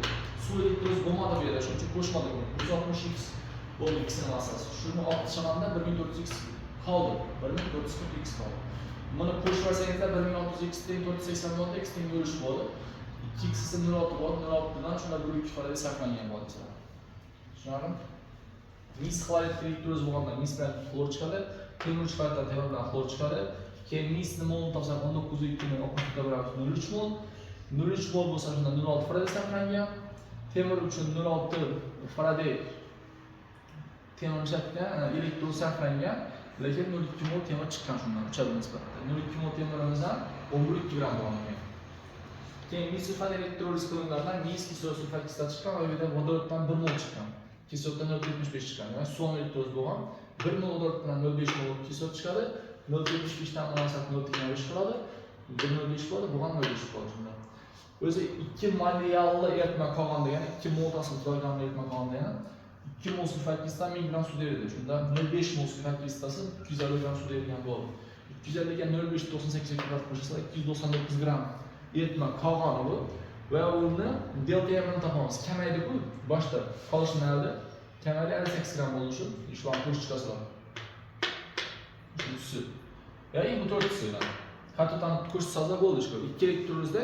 Speaker 2: Suv elektroliz bo'lmadi bu yerda, shuning uchun qo'shmadik buni. 160 x bo'ldi x massasi. Shuni olib tashlaganda 1400 x qoldi. 1440 x qoldi. Buni qo'shib yuborsangizda 1600 x teng 480 bo'ldi, x teng 0,3 bo'ldi. 2 x esa 0,6 bo'ldi, 0,6 dan shunda 1,2 Faraday sarflangan bo'ldi sizlar. Tushunarlimi? Mis xlorid elektroliz bo'lganda mis bilan xlor chiqadi, temir 3 xloriddan temir bilan xlor chiqadi. Keyin misni molini topsak 19,2 ni 64 ga bo'lamiz, 0,3 mol. 0,3 mol bo'lsa, shunda 0,6 Faraday sarflangan. Temir uchun 0,6 Faraday temir ishlatgan, elektron sarflangan, lekin 0,2 mol temir chiqqan shundan uchala nisbatda. 0,2 mol temirimiz ham 11,2 gram bo'lgan ekan. Keyin mis sulfat elektroliz qilingandan mis kislorod sulfat kislota chiqqan va bu yerda vodoroddan 1 mol chiqqan. Kisloroddan 0,75 chiqqan. Ya'ni suv elektroliz bo'lgan. 1 mol vodorod bilan 0,5 mol kislorod chiqadi. 0,75 dan munosabat 0,5 qiladi. 1,05 bo'ladi, bu ham 0,5 bo'ladi shunda. O'zi 2 molyalli eritma qolgan degani, 2 mol taslim kilogramli eritma qolgan degani 2 mol sulfat kislota 1000 gram suvda eriydi. Shunda 0,5 mol sulfat kislotasi 250 gram suvda erigan bo'ladi. 250 ga 0,5 98 ga qo'shsa 299 gram eritma qolgan u va uni delta M ni topamiz. Kamaydi-ku boshda qolishi nima? Kamaydi, 58 gram bo'ldi shu. Shularni qo'shib chiqasizlar. Uchinchisi. Ya'ni bu to'rtinchisi. Katoddan qo'shib chiqsangizlar bo'ldi shu. Ikki elektrolizda.